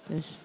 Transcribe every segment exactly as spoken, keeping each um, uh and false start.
Terus.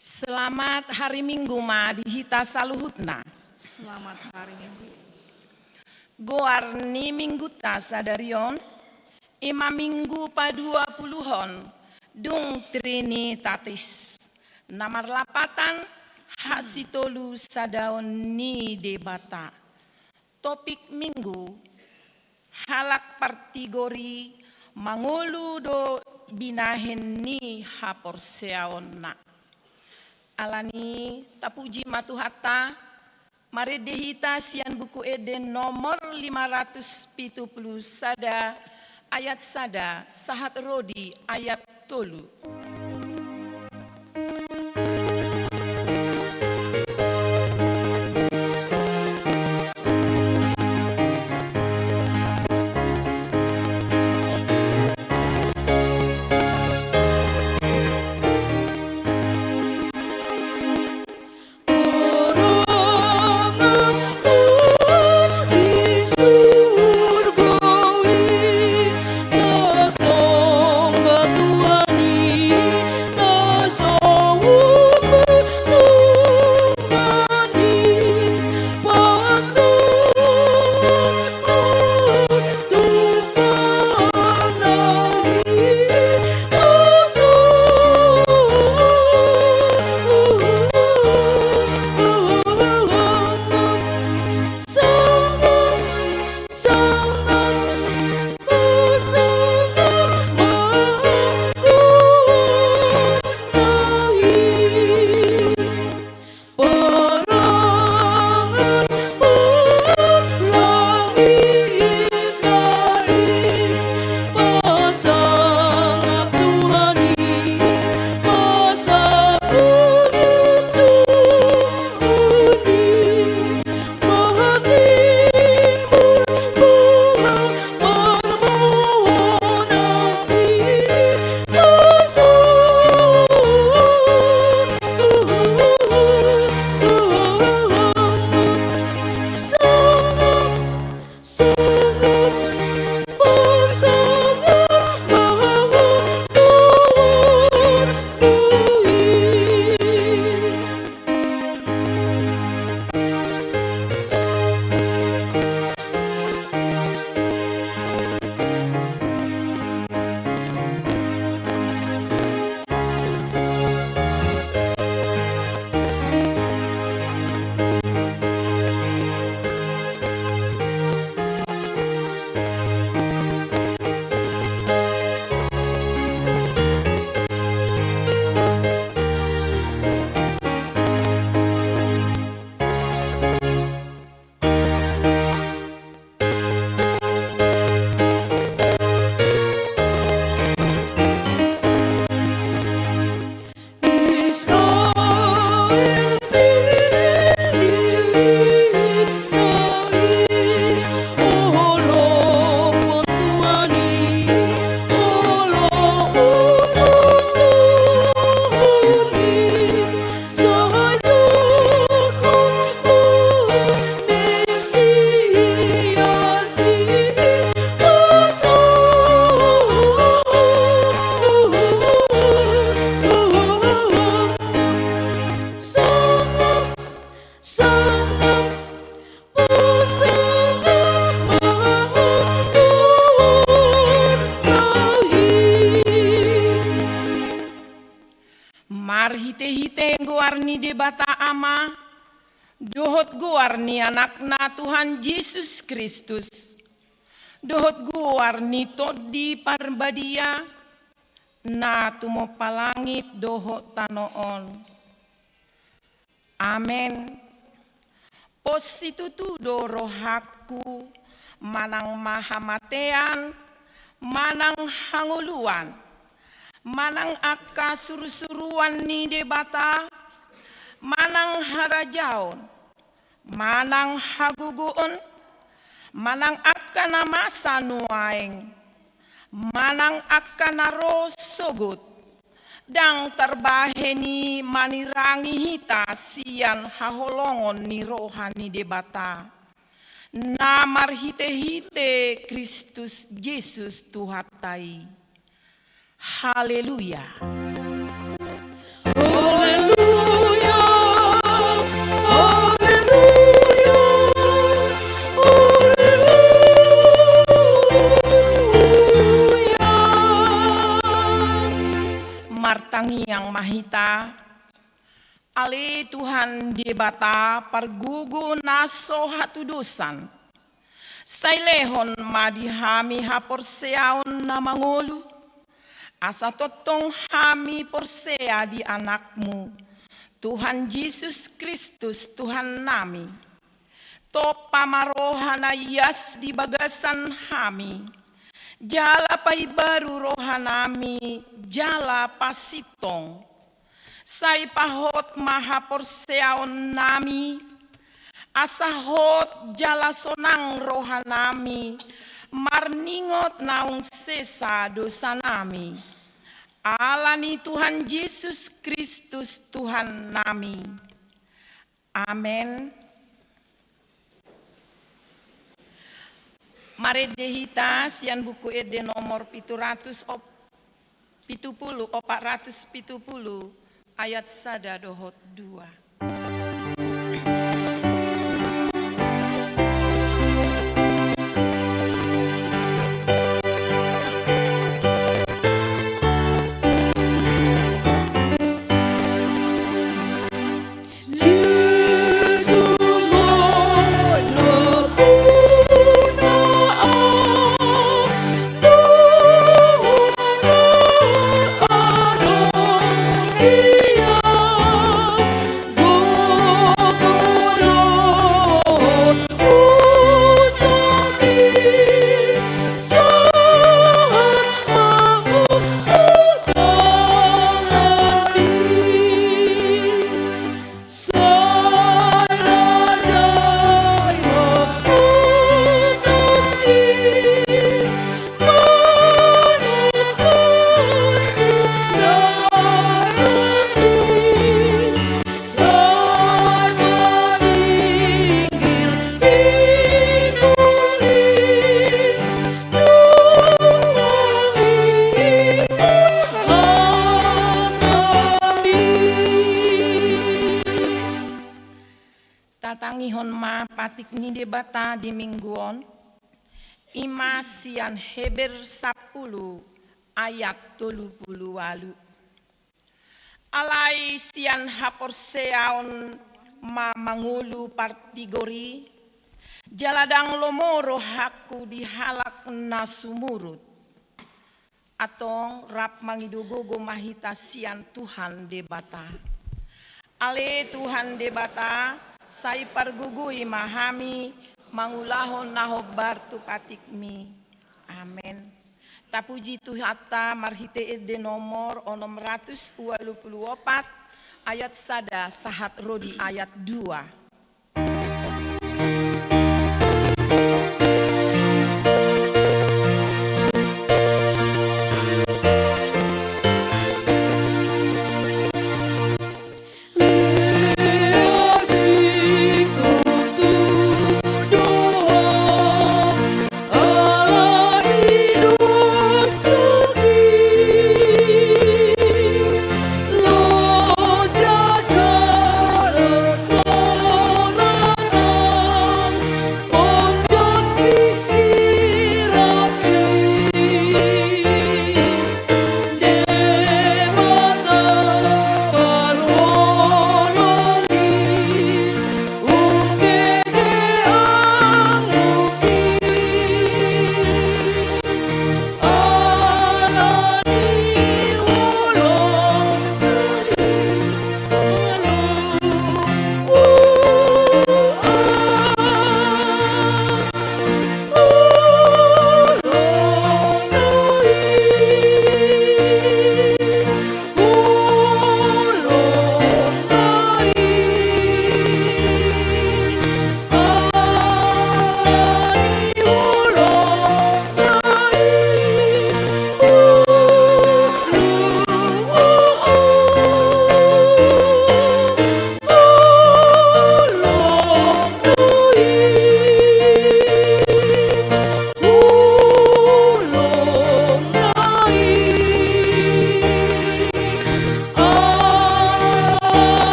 Selamat hari Minggu ma di hita saluhutna. Selamat hari Minggu. Goar ni Mingguta sadari on, ima Minggu paduapuluhon, dung Trinitatis, na marlapatan hasitolusadaon ni Debata. Topik Minggu, halak partigor i mangolu do binahen ni haporseaonna. Alani tapuji ma Tuhanta, marende hita sian Buku Ende nomor lima ratus pitu pulu sada, ayat sada sahat ro di ayat tolu. goar ni Debata Ama, dohot goar ni Anakna Tuhan Jesus Kristus, dohot goar ni Tondi Parbadia, na tumompa langit dohot tano on. Amen. Pos situtu do rohangku manang ma hamatean, manang hangoluan, manang angka surusuruan ni Debata, manang harajaon, manang hagogoon, manang angka na masa nuaeng, manang angka na ro sogot, ndang tarbahen i manirangi hita sian haholongon ni roha ni Debata, na marhitehite Kristus Jesus Tuhanta i. Haleluya. Haleluya. Haleluya. Haleluya. Martangiang ma hita. Ale Tuhan Debata pargogo na so hatudosan, sai lehon ma di hami haporseaon na mangolu, asa tongtong hami porsea di Anakmu, Tuhan Jesus Kristus Tuhannami. Tompa ma roha na ias di bagasan hami, jala paibaru rohanami, jala pasintong. Sai pahot ma haporseaonnami, asa hot jala sonang rohanami, marningot naung sesa dosanami. Ala ni Tuhan Jesus Kristus Tuhannami. Amen. Marende hita sian Buku Ende nomor pitu ratus op-, pitu pulu, opat ratus pitu pulu, ayat sada dohot dua. Tatangihon ma patik ni Debata di minggu on, i ma sian Heber sampulu ayat tolu pulu ualu. Alai sian haporseaon ma mangolu partigor i, jala ndang lomo rohangku di halak na sumurut. Antong rap mangido gogo ma hita sian Tuhan Debata. Ale Tuhan Debata, sai pargogoi ma hami mangulahon na hombar tu patikmi. Amen. Tapuji Tuhanta marhite ende nomor onom ratus ualu pulu opat, ayat sada sahat ro di ayat dua.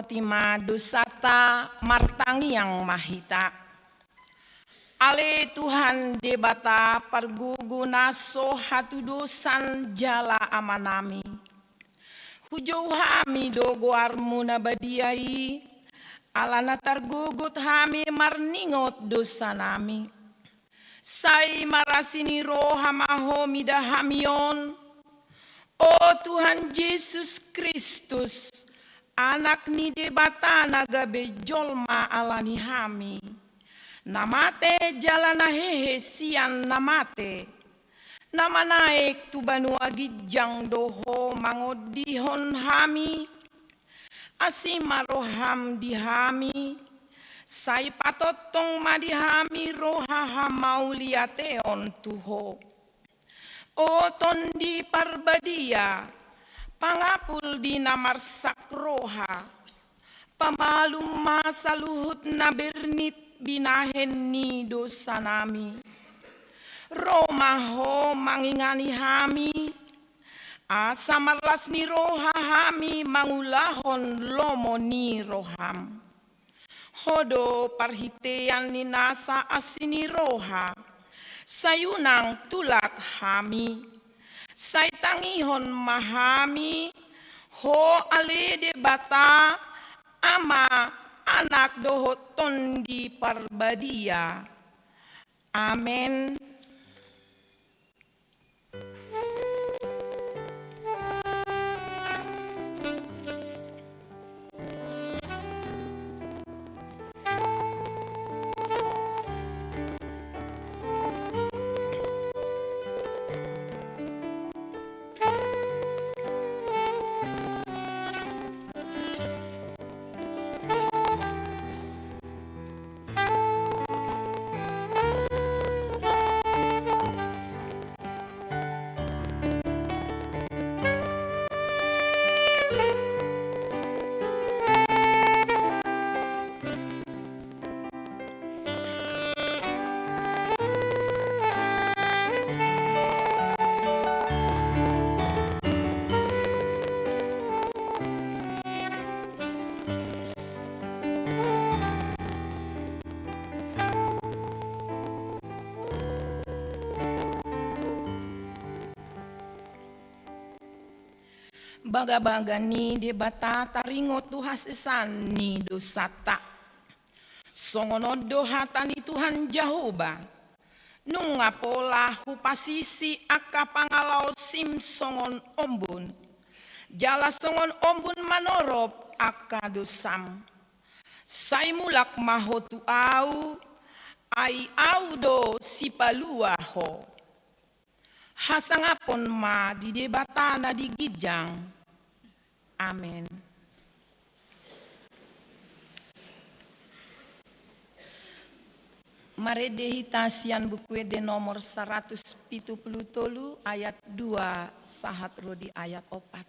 Pasaoroti ma dosanta, martangiang ma hita. Ale Tuhan Debata pargogo na so hatudosan jala Amanami. Hujou hami do goarmu na badia i, ala na targogot hami marningot dosanami. Sai marasi ni roha ma Ho mida hami on, o Tuhan Jesus Kristus, Anak ni Debata na gabe jolma ala ni hami, na mate jala na hehe sian na mate, na manaek tu banua ginjang do Ho mangondihon hami. Asi ma roham di hami, sai patongtong ma di hami roha hamauliateon tu Ho. O Tondi Parbadia, pangapul di na marsak roha, pamalum ma saluhut na bernit binahen ni dosanami. Ro ma Ho mangingani hami, asa marlas ni roha hami mangulahon lomo ni roham. Ho do parhitean ni nasa asi ni roha, sai unang tulak hami. Sai tangihon ma hami Ho ale Debata, Ama, Anak dohot Tondi Parbadia. Amen. Bagabaga ni Debata taringot tu hasesaan ni dosanta. Songon on do hata ni Tuhan Jahowa: Nunga pola hupasisi angka pangalaosim songon ombun, jala songon ombun manorop angka dosam. Sai mulak ma ho tu Ahu, ai Ahu do Sipalua ho. Hasangapon ma di Debata na di ginjang. Amen. Marende hita sian Buku Ende nomor saratus pitu pulu tolu, ayat dua sahat ro di ayat opat.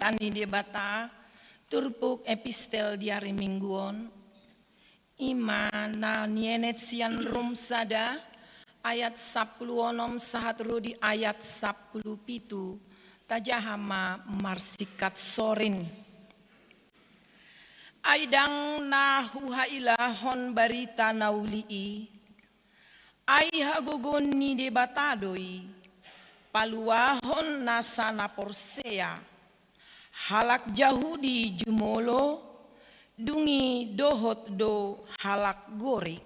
Hata ni Debata, turpuk epistel di ari Minggu on, i ma na nienet sian Rom sada, ayat sampulu onom sahat ro di ayat sampulu pitu, tajaha ma marsingkat sorin. Ai ndang na huhailahon barita na uli i, ai hagogoon ni Debata do i, paluahon nasa na porsea, halak Jahudi jumolo, dung i dohot do halak Gorik.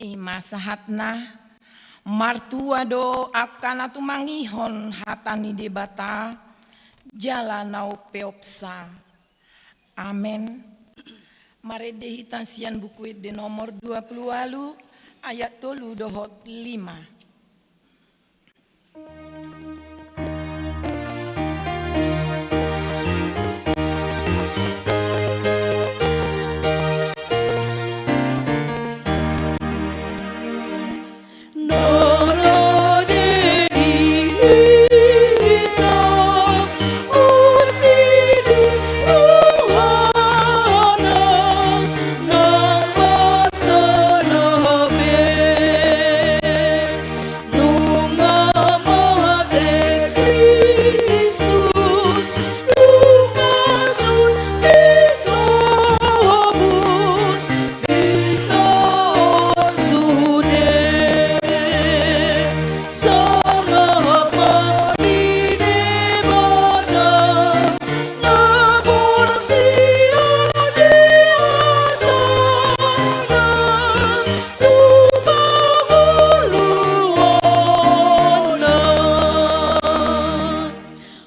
I ma sahatna, martua do angka na tumangihon hata ni Debata, jala na umpeopsa. Amen. Marende hita sian Buku Ende nomor dua pulu ualu, ayat tolu dohot lima. Nunga mate Kristus, nunga sun ditobus hita on sude. Sangap ma di Debata, na porsea di hatana, tu pangoluonna.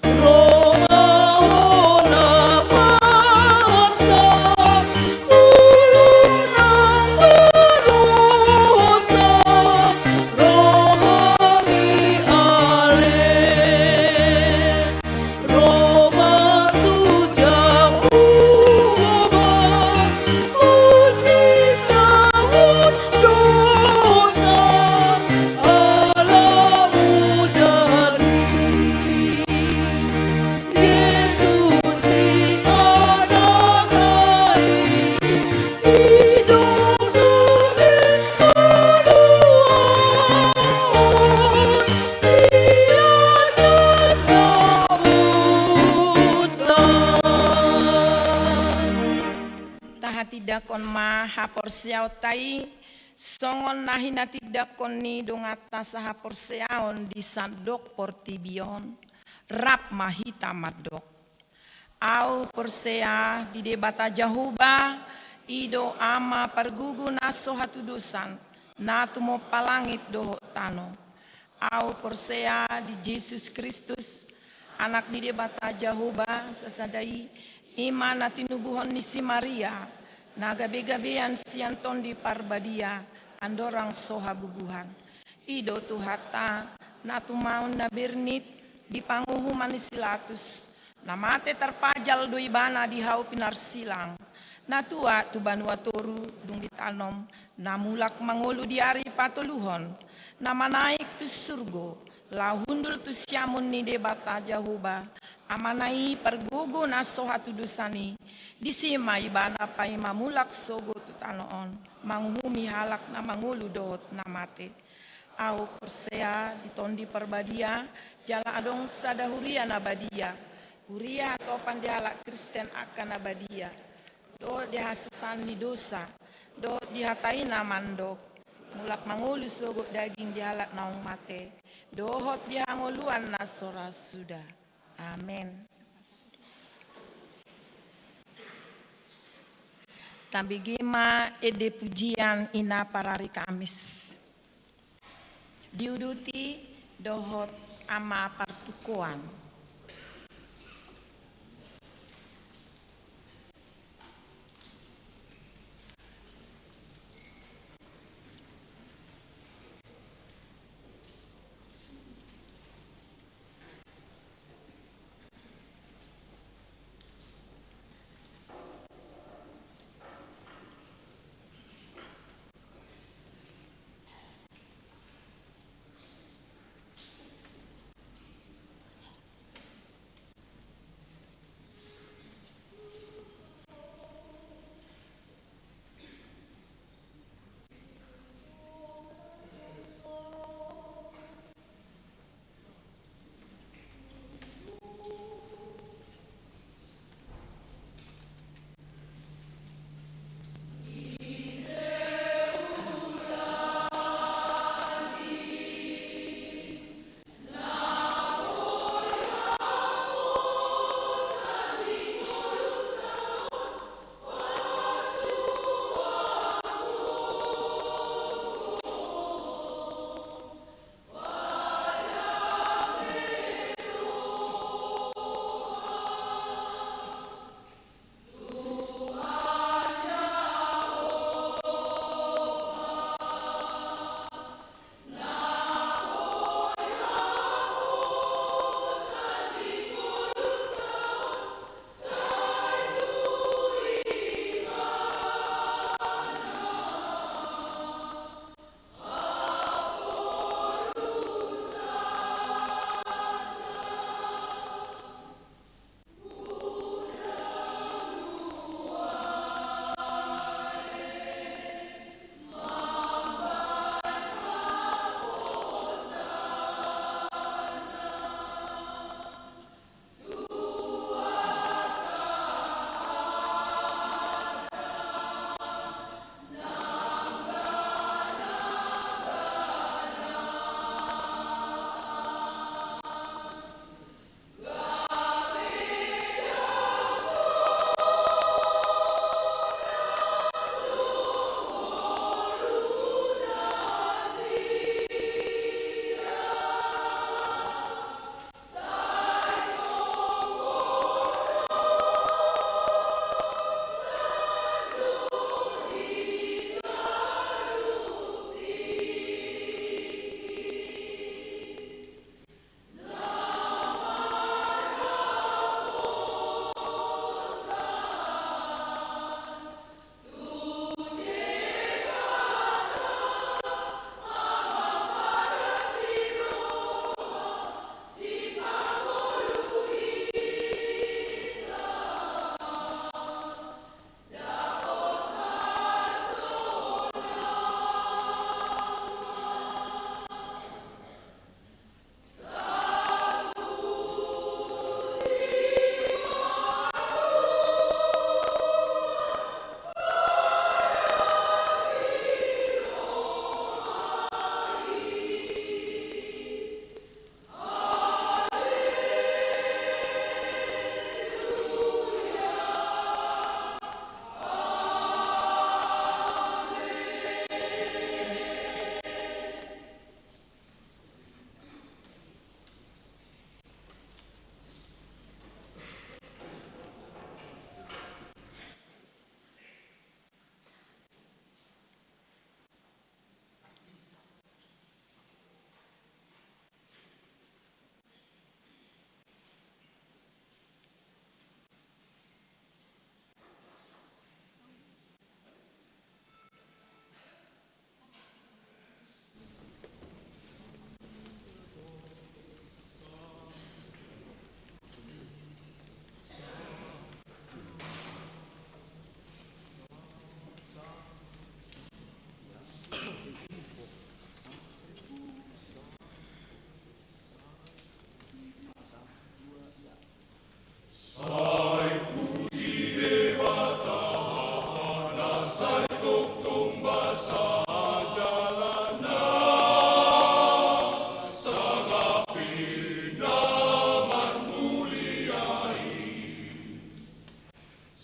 Ro ma hona pansam, olo nang berdosa, rohami ale. Ro ma tu Jahowa, unsik saut dosa, ala mudarni. Jesus i Anakna i, i do gabe paluahon sian nasa hutang. Tahatindangkon ma haporseaonta i, songon na hinatindangkon ni donganta sahaporseaon di sandok portibi on, rap ma hita mandok. Ahu porsea di Debata Jahowa, i do Ama pargogo na so hatudosan, na tumompa langit dohot tano. Ahu porsea di Jesus Kristus, Anak ni Debata Jahowa sasada i, i ma na tinubuhon ni si Maria, na gabegabean sian Tondi Parbadia, andorang so habubuhan. I do Tuhanta, na tumaon na bernit di panguhuman ni si Latus, na mate tarpajal do ibana di hau pinarsilang, na tuat tu banua toru dung ditanom, na mulak mangolu di ari patoluhon, na manaek tu surgo, laho hundul tu siamun ni Debata Jahowa, Amana i pargogo na so hatudosan i, disi ma ibana paima mulak sogot tu tano on, manguhumi halak na mangolu dohot na mate. Ahu porsea di Tondi Parbadia, jala adong sada huria na badia, huria hatopan di halak Kristen angka na badia, dohot di hasesaan ni dosa, dohot di hata i na mandok, mulak mangolu sogot daging di halak naung mate, dohot di hangoluan na so ra suda. Amen. Tabege ma ende pujian i na parari Kamis. Diuduti dohot ama partukoan.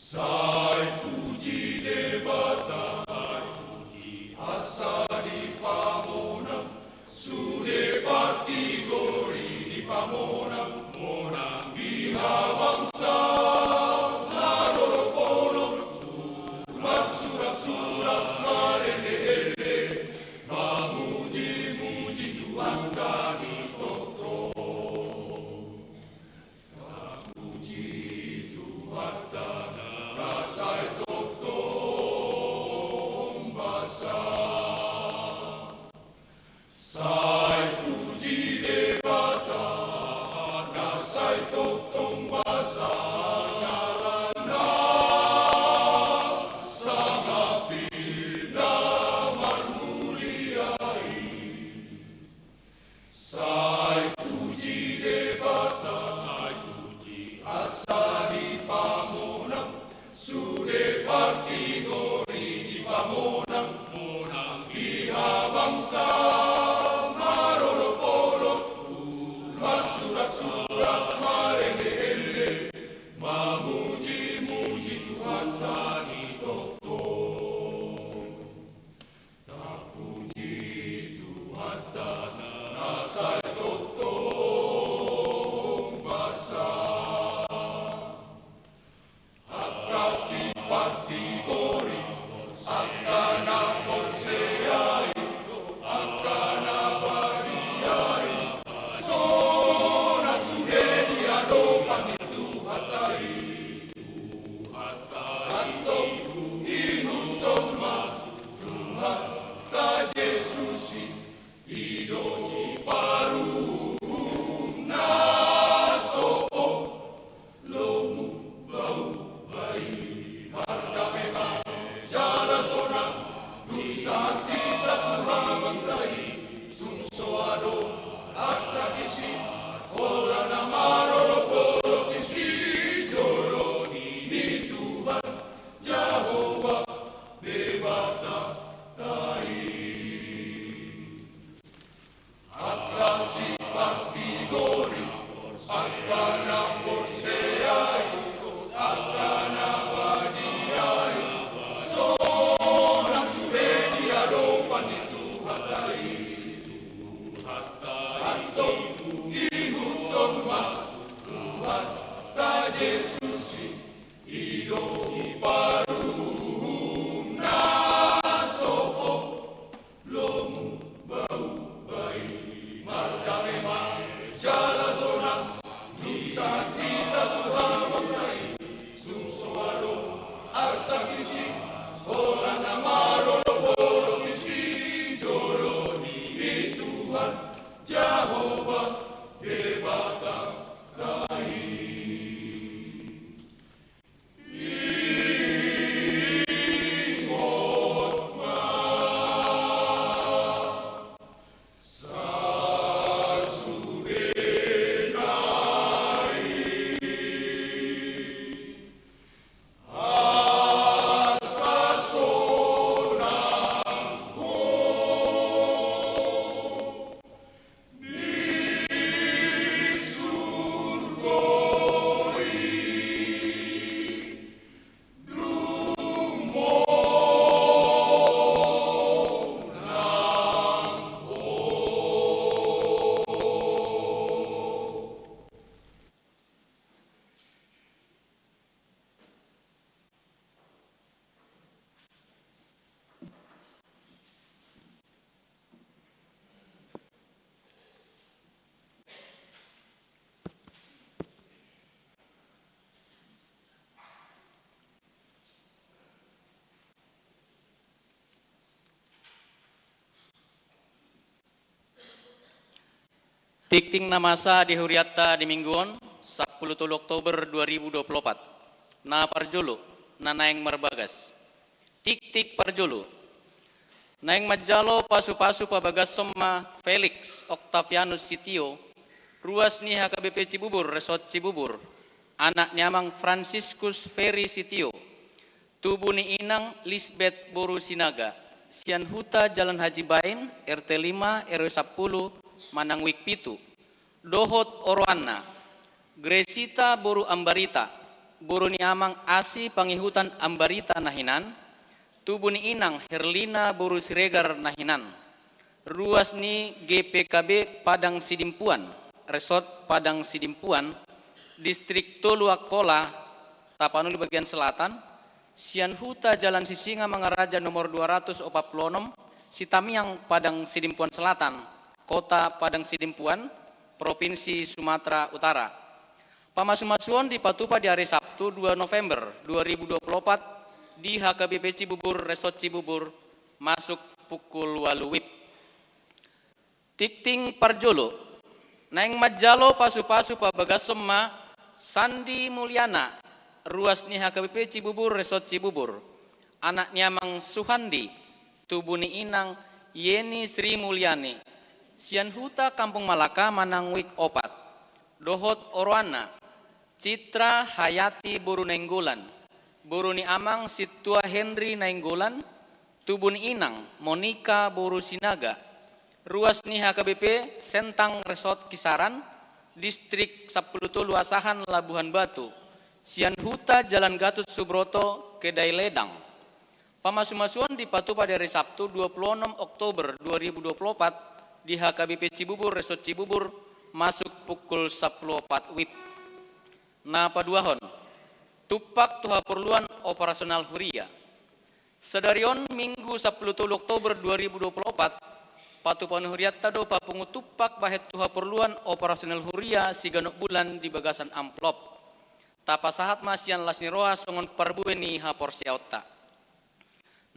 Sai puji Debata, sai puji, asa dipamonang, sude partigori dipamonang, monang di habangsa, marolopolop, marsuraksurak, marendeende, mamujimuji Tuhanta ni tongtong. Puji Tuhanta na sai tongtong basa. Sai puji Debata na sai tongtong basa. Alana sangap i na marmulia i. Sai puji Debata, sai puji, asa dipamonang, sude partigori dipamonang, monang di habangsa, marolopolop, marsuraksurak, marendeende, mamujimuji Tuhanta ni tongtong. Tapuji Tuhanta na sai tongtong basa. Angka sipartigori, angka na porsea i, angka na badia i, sonang sude di adopan ni Tuhanta i. Antong ihuthon ma Tuhanta Jesus i, i do paruhum na so lomu bauba i. Mardame ma jala sonang, dung sahat hita tu habangsa i, tung so adong arsak i, holan na marolopolop i sijolo ni Tuhan Jahowa Debatanta i. Angka sipartigori, angka na porsea i, angka na badia i, sonang sude di adopan ni Tuhanta i. Antong ihuthon ma Tuhanta Jesus i, i do paruhum na so lomu bauba i. Mardame ma jala sonang, dung sahat hita tu habangsa i, tung so adong arsak i, holan na marolopolop i sijolo ni Tuhan Jahowa Debatanta i. Tingting na masa di hurianta di Minggu on, sampulu tolu Oktober dua ribu dua puluh opat. Na parjolo, na naeng marbagas. Tingting parjolo. Naeng manjalo pasupasu pabagason ma Felix Octavianus Sitio, ruas ni H K B P Cibubur, Resort Cibubur, anak ni amang Franciscus Ferry Sitio, tubu ni inang Lisbeth boru Sinaga, sian huta Jalan Haji Bain, R T lima, R W sampulu, Manang Wik pitu, dohot oroanna, Gresita boru Ambarita, boru ni amang Asi Pangihutan Ambarita na hinan, tubu ni inang Herlina boru Siregar na hinan. Ruas ni G P K B Padang Sidimpuan, Resort Padang Sidimpuan, Distrik Tolu Angkola, Tapanuli bagian selatan, sian Huta Jalan Sisingamangaraja nomor dua ratus opat puluh onom, Sitamiang Padang Sidimpuan Selatan, Kota Padang Sidimpuan, Provinsi Sumatera Utara. Pamasumasuon dipatupa di ari Sabtu dua November dua ribu dua puluh opat di H K B P Cibubur, Resort Cibubur, masuk pukul ualu wib. Tingting parjolo, naeng manjalo pasupasu pabagason ma Sandi Mulyana, ruas ni H K B P Cibubur, Resort Cibubur, anak ni amang Suhandi, tubu ni inang Yeni Sri Mulyani, sian Huta Kampung Malaka manang wik opat, dohot oroanna, Citra Hayati boru Nainggolan, boru ni amang Sintua Henry Nainggolan, tubu ni inang Monika boru Sinaga, ruas ni H K B P Sentang Resort Kisaran, Distrik Sampulu Tolu Asahan Labuhan Batu, sian Huta Jalan Gatot Subroto, Kedai Ledang. Pamasumasuon dipatupa di ari Sabtu dua puluh onom Oktober dua ribu dua puluh opat di H K B P Cibubur, Resort Cibubur, masuk pukul sampulu opat wib. Na paduahon, tumpak tu haporluan operasional huria. Sadari on Minggu sampulu tolu Oktober dua ribu dua puluh opat, patupaon ni hurianta do papungu tumpak bahen tu haporluan operasional huria siganup bulan di bagasan amplop. Tapasahat ma sian las ni roha songon parbue ni haporseaonta.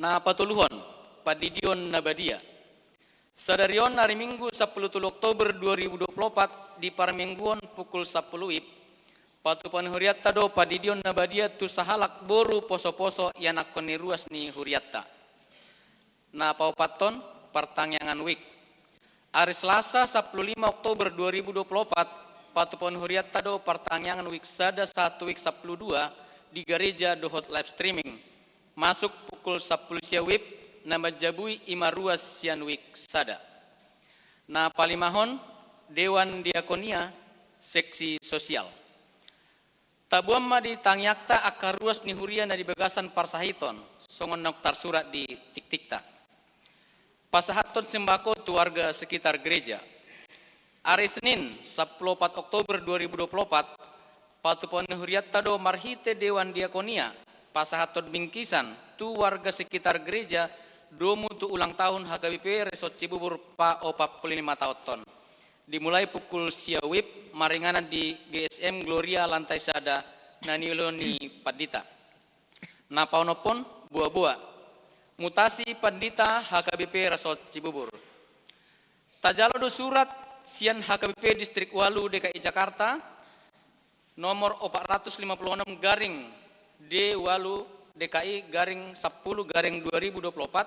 Na patoluhon, pandidion na badia. Sadari on ari Minggu sampulu tolu Oktober dua ribu dua puluh opat di parmingguon pukul sampulu wib, patupaon ni hurianta do pandidion na badia tu sahalak boru posoposo ianakhon ni ruas ni hurianta. Na paopathon, partangiangan wik. Ari Selasa sampulu lima Oktober dua ribu dua puluh opat, patupaon ni hurianta do partangiangan wik sada sahat tu wik sampulu dua di gareja dohot live streaming. Masuk pukul sampulu sia wib, na manjabui i ma ruas sian wik sada. Na palimahon, Dewan Diakonia, seksi sosial. Taboan ma di tangiangta angka ruas ni huria na di bagasan parsahiton, songon naung tarsurat di tingtingta. Pasahathon sembako tu warga sekitar gereja. Ari Senin, sampulu opat Oktober dua ribu dua puluh opat, patupaon ni hurianta do marhite Dewan Diakonia, pasahathon bingkisan tu warga sekitar gereja, domu tu ulang tahun H K B P Resort Cibubur paopat pulu lima taonhon. Dimulai pukul sia wib, maringanan di G S M Gloria lantai sada, na nioloi ni pandita. Na paonomhon, boaboa. Mutasi pandita H K B P Resort Cibubur. Tajalo do surat sian H K B P Distrik ualu D K I Jakarta, nomor opat ratus lima puluh onom garing D ualu D K I garing sampulu garing dua ribu dua puluh opat,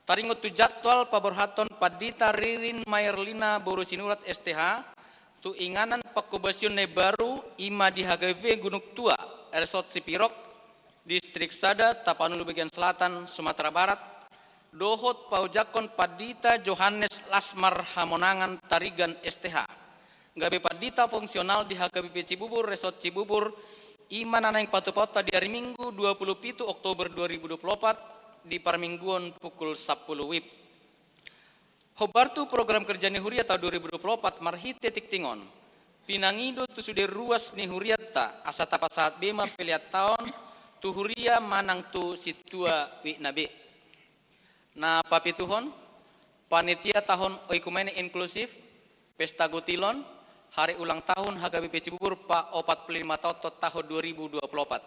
taringot tu jadwal paborhathon Pandita Ririn Maerlina boru Sinurat S T H, tu inganan pangkobasion na imbaru, i ma di H K B P Gunung Tua, Resort Sipirok, Distrik sada, Tapanuli bagian selatan, Sumatera Barat, dohot paojakhon Pandita Johannes Lasmar Hamonangan Tarigan S T H, gabe pandita fungsional di H K B P Cibubur, Resort Cibubur, i ma na naeng patupaonta di ari Minggu dua puluh pitu Oktober dua ribu dua puluh opat, di parmingguon pukul sampulu wib. Hombar tu program kerja ni huria taon dua ribu dua puluh opat marhite tingting on, pinangido tu sude ruas ni hurianta asa tapasahat be ma pelean taon tu huria manang tu sintua wikna be. Na papituhon, panitia taon oikumene inklusif, pesta gotilon, hari ulang tahun H K B P Cibubur paopat pulu lima taonhon taon dua ribu dua puluh opat.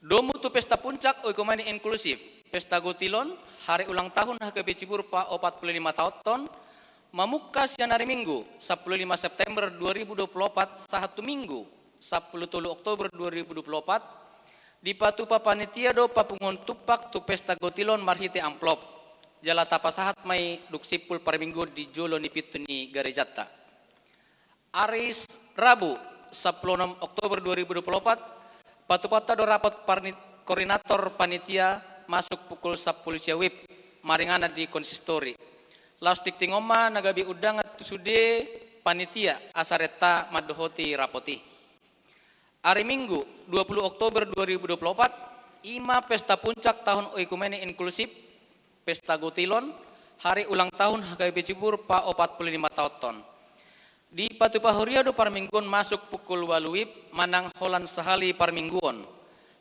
Domu tu pesta puncak oikumene inklusif, pesta gotilon, hari ulang tahun H K B P Cibubur paopat pulu lima taonhon, mamungka sian ari Minggu, sampulu lima September dua ribu dua puluh opat, sahat tu Minggu, sampulu tolu Oktober dua ribu dua puluh opat, dipatupa panitia do papunguon tumpak tu pesta gotilon marhite amplop. Jala tapasahat ma i dung simpul parmingguon di jolo ni pintu ni garejanta. Ari s-, Rabu, sampulu onom Oktober dua ribu dua puluh opat, patupaonta do rapot parni-, koordinator panitia masuk pukul sampulu sia wib, maringanan di konsistori. Laos tingting on ma na gabe undangan tu sude panitia asa renta mandohoti rapot i. Ari Minggu, dua puluh Oktober dua ribu dua puluh opat, i ma pesta puncak Tahun Oikumene Inklusif, Pesta Gotilon, hari ulang tahun H K B P Cibubur paopat pulu lima taonhon. Dipatupa huria do parmingguon masuk pukul ualu WIB manang holan sahali parmingguon.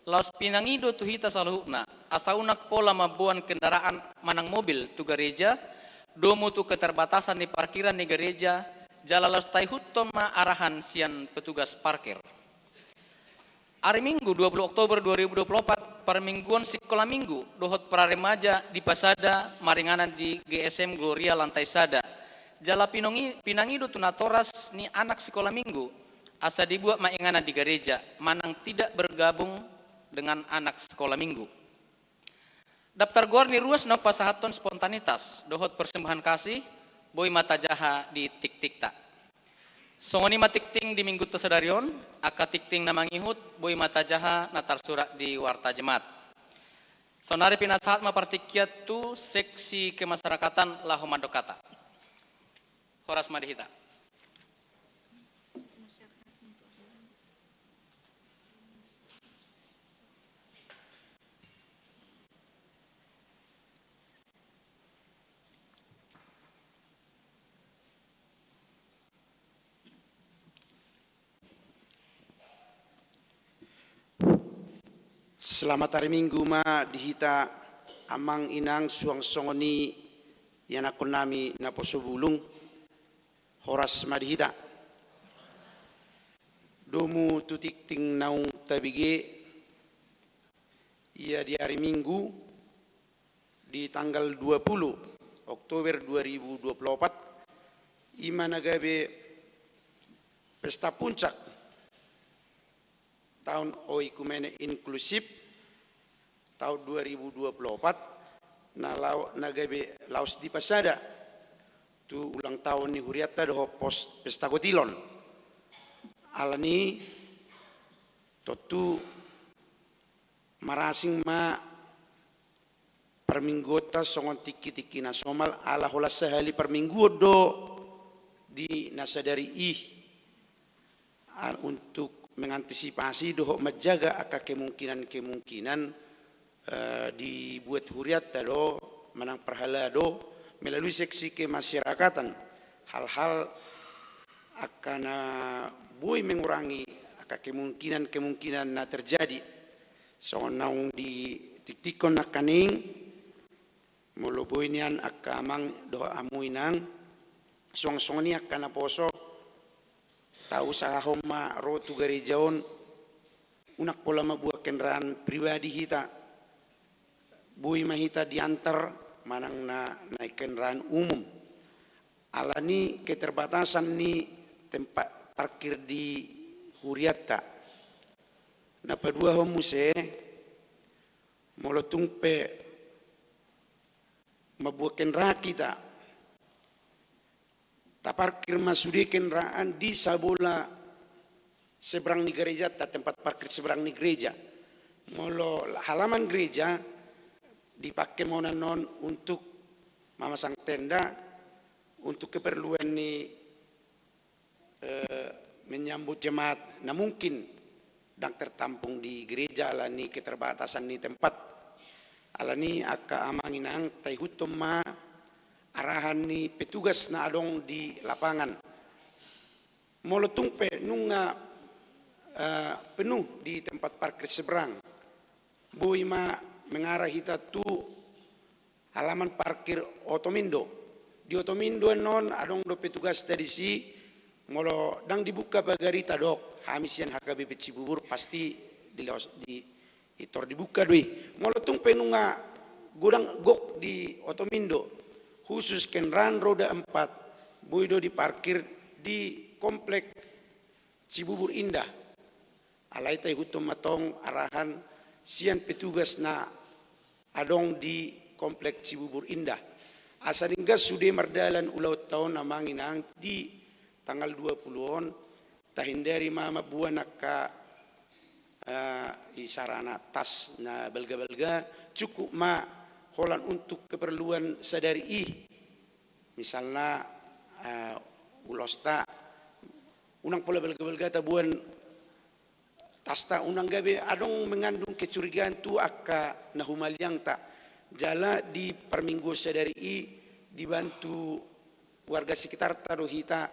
Laos pinangido tu hita saluhutna, asa unang pola mamboan kendaraan manang mobil tu gareja, domu tu keterbatasan ni parkiran ni gareja, jala laos taihuthon ma arahan sian petugas parkir. Ari Minggu, dua puluh Oktober dua ribu dua puluh opat, parmingguon sikola minggu dohot praremaja dipasada maringanan di G S M Gloria lantai sada. Jala pinongi-, pinangido tu natoras ni anak sikola minggu, asa dibuat ma inganan di gareja, manang tidak bergabung dengan anak sikola minggu. Daftar goar ni ruas naung pasahathon spontanitas dohot persembahan kasih, boi ma tajaha di tiktikta. Songon i ma tingting di minggunta sadari on. Angka tingting na mangihut boi ma tajaha na tarsurat di Warta Jemaat. Saonari pinasahat ma partingkian tu seksi kemasyarakatan laho mandok hata. Horas ma di hita. Selamat ari Minggu ma di hita, amang inang, suang songon i ianakkonnami naposo bulung. Horas ma di hita. Domu tu tingting naung tabege, ia di ari Minggu, di tanggal dua puluh Oktober dua ribu dua puluh opat, i ma na gabe pesta puncak Tahun Oikumene Inklusif tahun dua ribu dua puluh opat, na lao-, na gabe laos dipasada tu ulang tahun ni hurianta dohot pos-, Pesta Gotilon. Alani tontu marasing ma parmingguonta songon tingki-tingki na somal, ala holan sahali parmingguon do di na sadari i. Al-, untuk mengantisipasi dohot menjaga angka kemungkinan-kemungkinan, eh, dibuat hurianta do manang parhalado melalui seksi kemasyarakatan, hal-hal angka na boi mengurangi angka kemungkinan-kemungkinan na terjadi. Songon naung ditiktikkon nangkaning, molo boi nian angka amang dohot hamu inang, suang songon i angka naposo, tausahahon ma ro tu gareja on, unang pola mamboan kendaraan pribadi hita, boi ma hita diantar manang na naik kendaraan umum. Alani keterbatasan ni tempat parkir di hurianta. Na paduahon muse, molo tung pe mamboan kendaraan hita, taparkir ma sude kendaraan di sabola seberang ni gereja, ta-, tempat parkir seberang ni gereja. Molo halaman gereja, dipake ma on annon untuk mamasang tenda, untuk keperluan ni, eh, menyambut jemaat. Na mungkin ndang tertampung di gereja alani keterbatasan ni tempat. Alani angka amang inang, taihuthon ma arahan ni petugas na adong di lapangan. Molo tung pe nunga, eh, penuh di tempat parkir seberang, boi ma mengarah hita tu halaman parkir Otomindo. Di Otomindo annon adong do petugas ta disi, molo ndang dibuka pagar i tadok, hami sian H K B P Cibubur pasti di laos di itor dibuka do i. Molo tung pe nunga godang gok di Otomindo, khusus kendaraan roda empat, boi do diparkir di komplek Cibubur Indah. Alai taihuthon ma tong arahan sian petugas na adong di komplek Cibubur Indah. Asa denggan sude mardalan ulaonta on amang inang di tanggal dua puluh on, tahindari ma mamboan angka, eh, isarana tas na balga-balga, cukup ma holan untuk keperluan sadari i. Misalna, eh, ulosta, unang pola balga-balga taboan Asta unang gabe adong mengandung kecurigaan tu angka na humaliangta. Jala di parmingguon sadari i dibantu warga sekitarta do hita,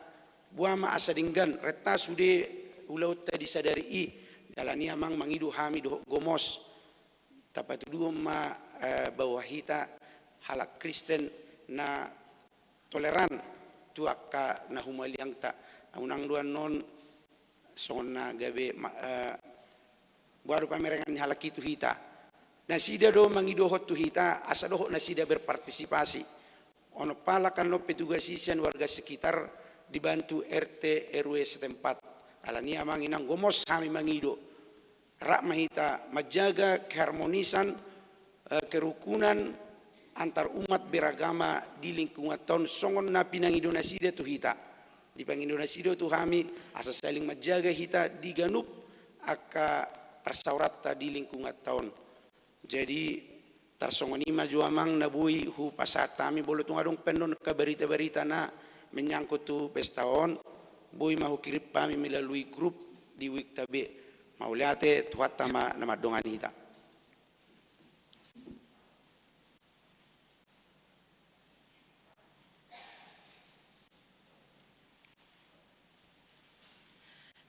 boha ma asa denggan renta sude ulaonta di sadari i. Jala ni amang mangido hami dohot gomos. Tapatuduhon ma, eh, bahwa hita halak Kristen na toleran tu angka na humaliangta. Unang do annon songon na gabe ma-, eh, boha do pamerengan ni halak i tu hita. Nasida do mangidohon tu hita asa dohot nasida berpartisipasi. Onom halak annon petugas i sian warga sekitar dibantu R T R W setempat. Alani i amang inang gomos hami mangido. Rap ma hita manjaga keharmonisan, eh, kerukunan antar umat beragama di lingkungan ta on songon na pinangido nasida tu hita. Dipangido nasida tu hami asa saling manjaga hita di ganup angka parsaoranta di lingkungan ta on. Jadi, tarsongon i ma jo amang na boi hupasahat hami, molo tung adong pe annon angka barita-barita na menyangkut tu pesta on, boi ma hukirim hami melalui grup di Wikta be. Mauliate, Tuhanta ma na mandongani hita.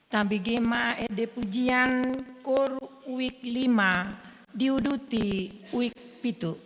Tabege ma ende pujian KOR Wik lima, diuduti Wik pitu.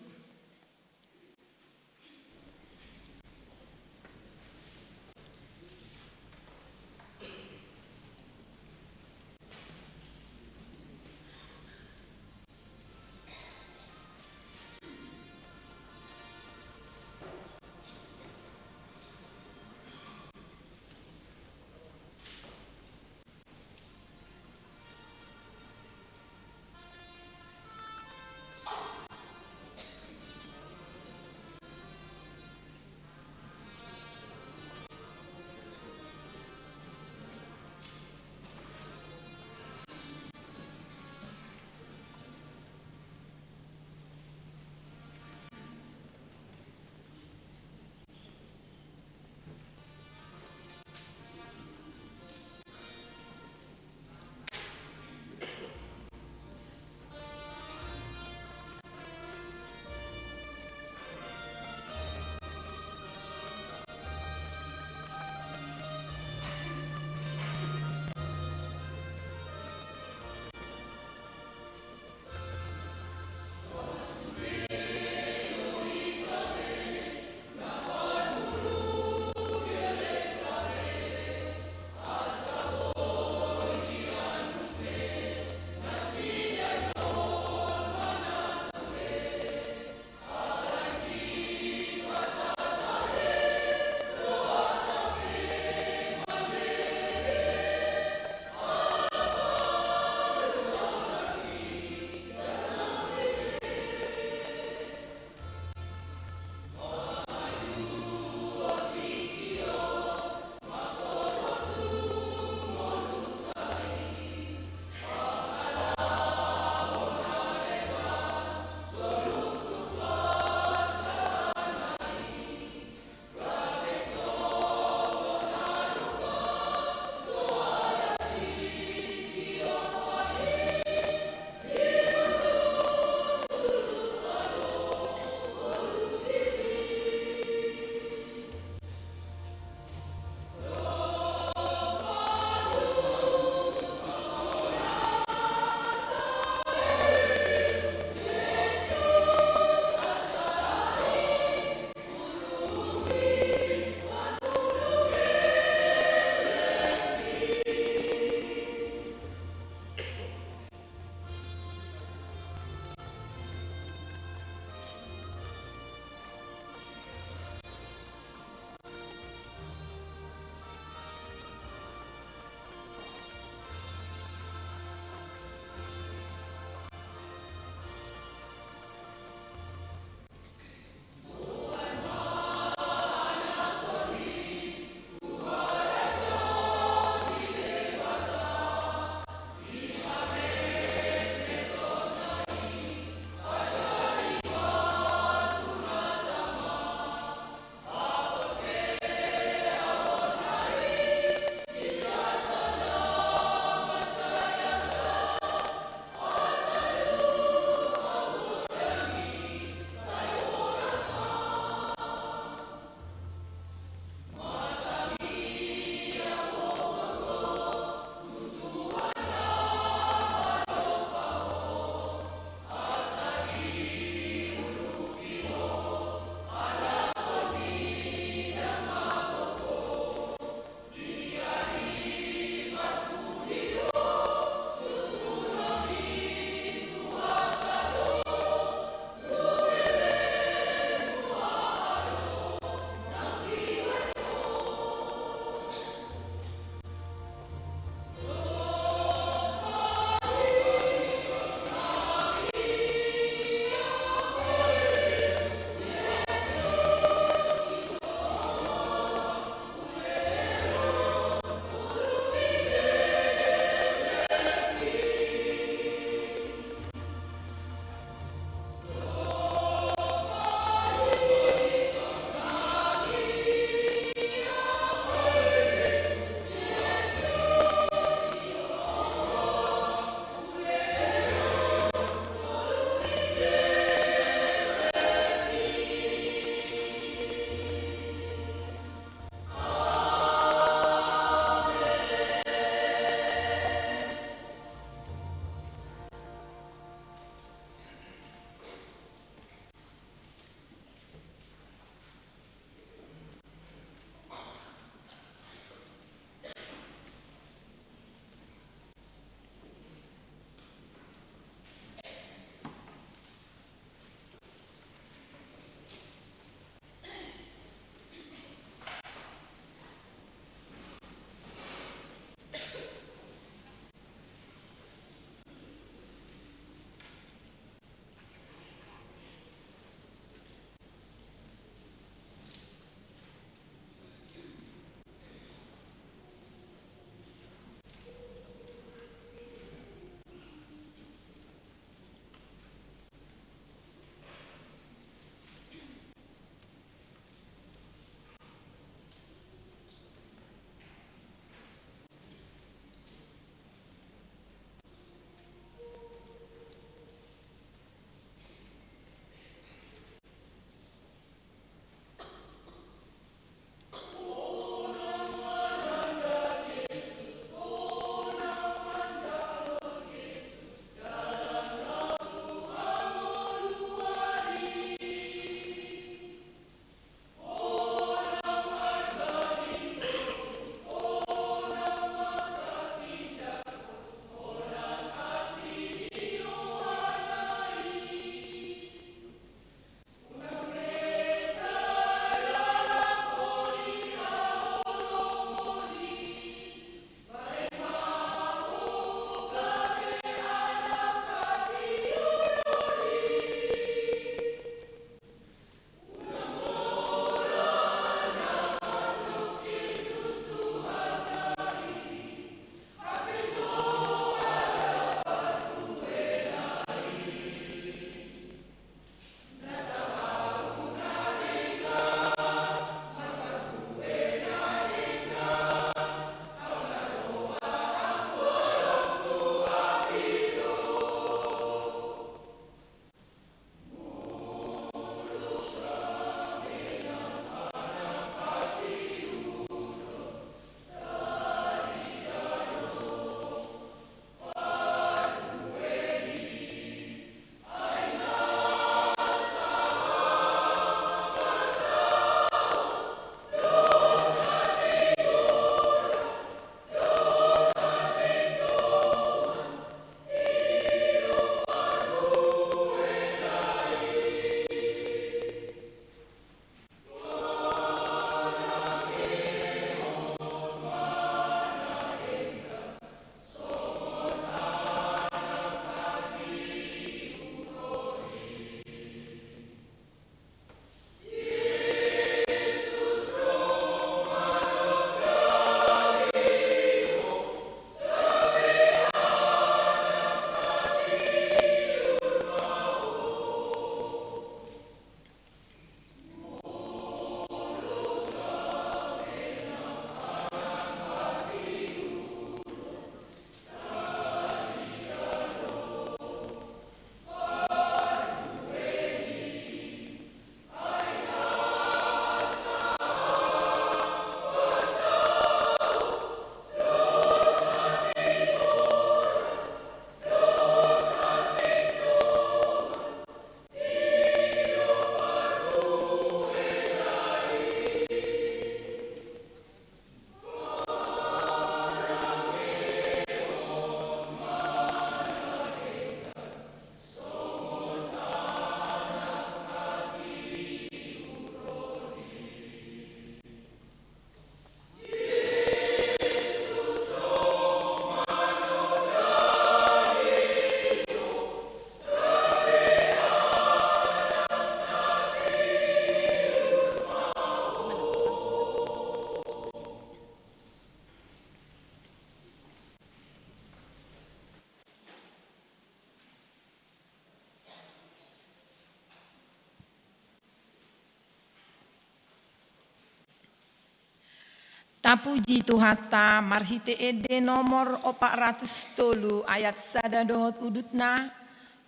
Tapuji Tuhanta marhite ende nomor opat ratus tolu ayat sada dohot udutna,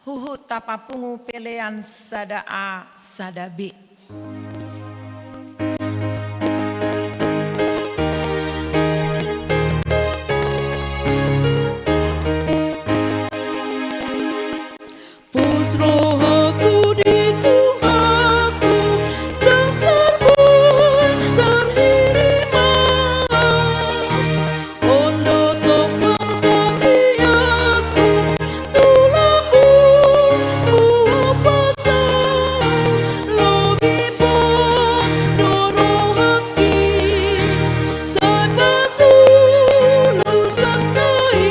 huhut tapapungu pelean sada A sada B. Pos rohaku di Tuhanku, ndang tarbuat tarhirim au. On do tongtong tapiakku, tu lambungmu hupatar. Lobi pos do rohangki, sai patuluson do i.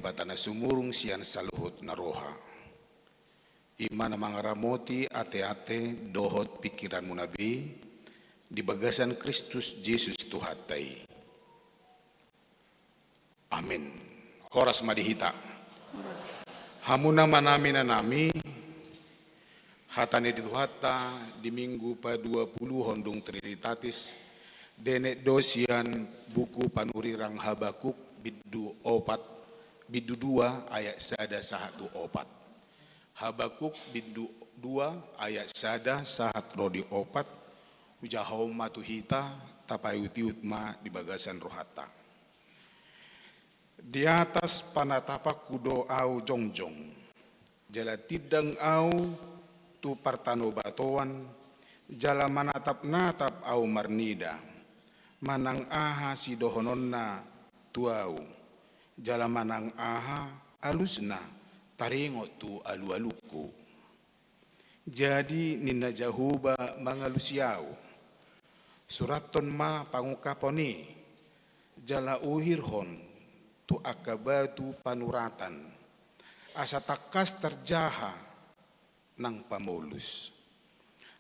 hata na sumurung sian saluhut na roha. I ma na mangaramoti ateate dohot pingkiranmuna be di bagasan Kristus Jesus Tuhanta i. Amin. Horas ma di hita. Hamuna manami-nanami, hata ni Tuhanta di Minggu paduapuluhon dung Trinitatis, dienet do sian buku panurirang Habakuk bindu opat, bindu dua ayat sada sahat tu opat. Habakuk bindu dua ayat sada sahat ro di opat, hujahahon ma tu hita, tapaihut-ihut ma di bagasan rohanta. Di atas panatapanku do ahu jongjong, jala tindang ahu tu partanobatoan, jala manatap-natap ahu marnida, manang aha sidohononna tu ahu, jala manang aha alusna taringot tu alualungku. Jadi ninna Jahowa mangalusi ahu: Surathon ma pangungkapon i, jala uhirhon tu angka batu panuratan, asa tangkas tarjaha nang pamolus.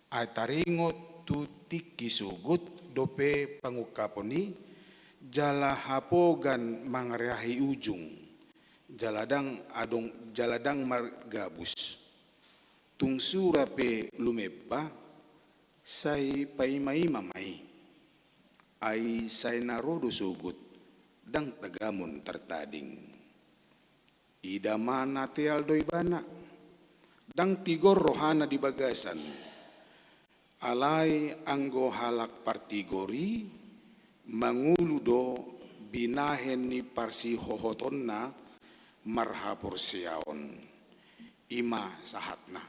Ai taringot tu tingki sogot dope pangungkapon i, jala hapogan mangreahi ujung, jala ndang adong, jala ndang margabus. Tung sura pe lumemba, sai paima-ima ma i. Ai sai na ro do sogot, ndang tagamon tartading. Ida ma na teal do ibana, ndang tigor rohana di bagasan. Alai anggo halak partigor i mangolu do binahen ni parsihohotonna marhaporseaon. I ma sahatna.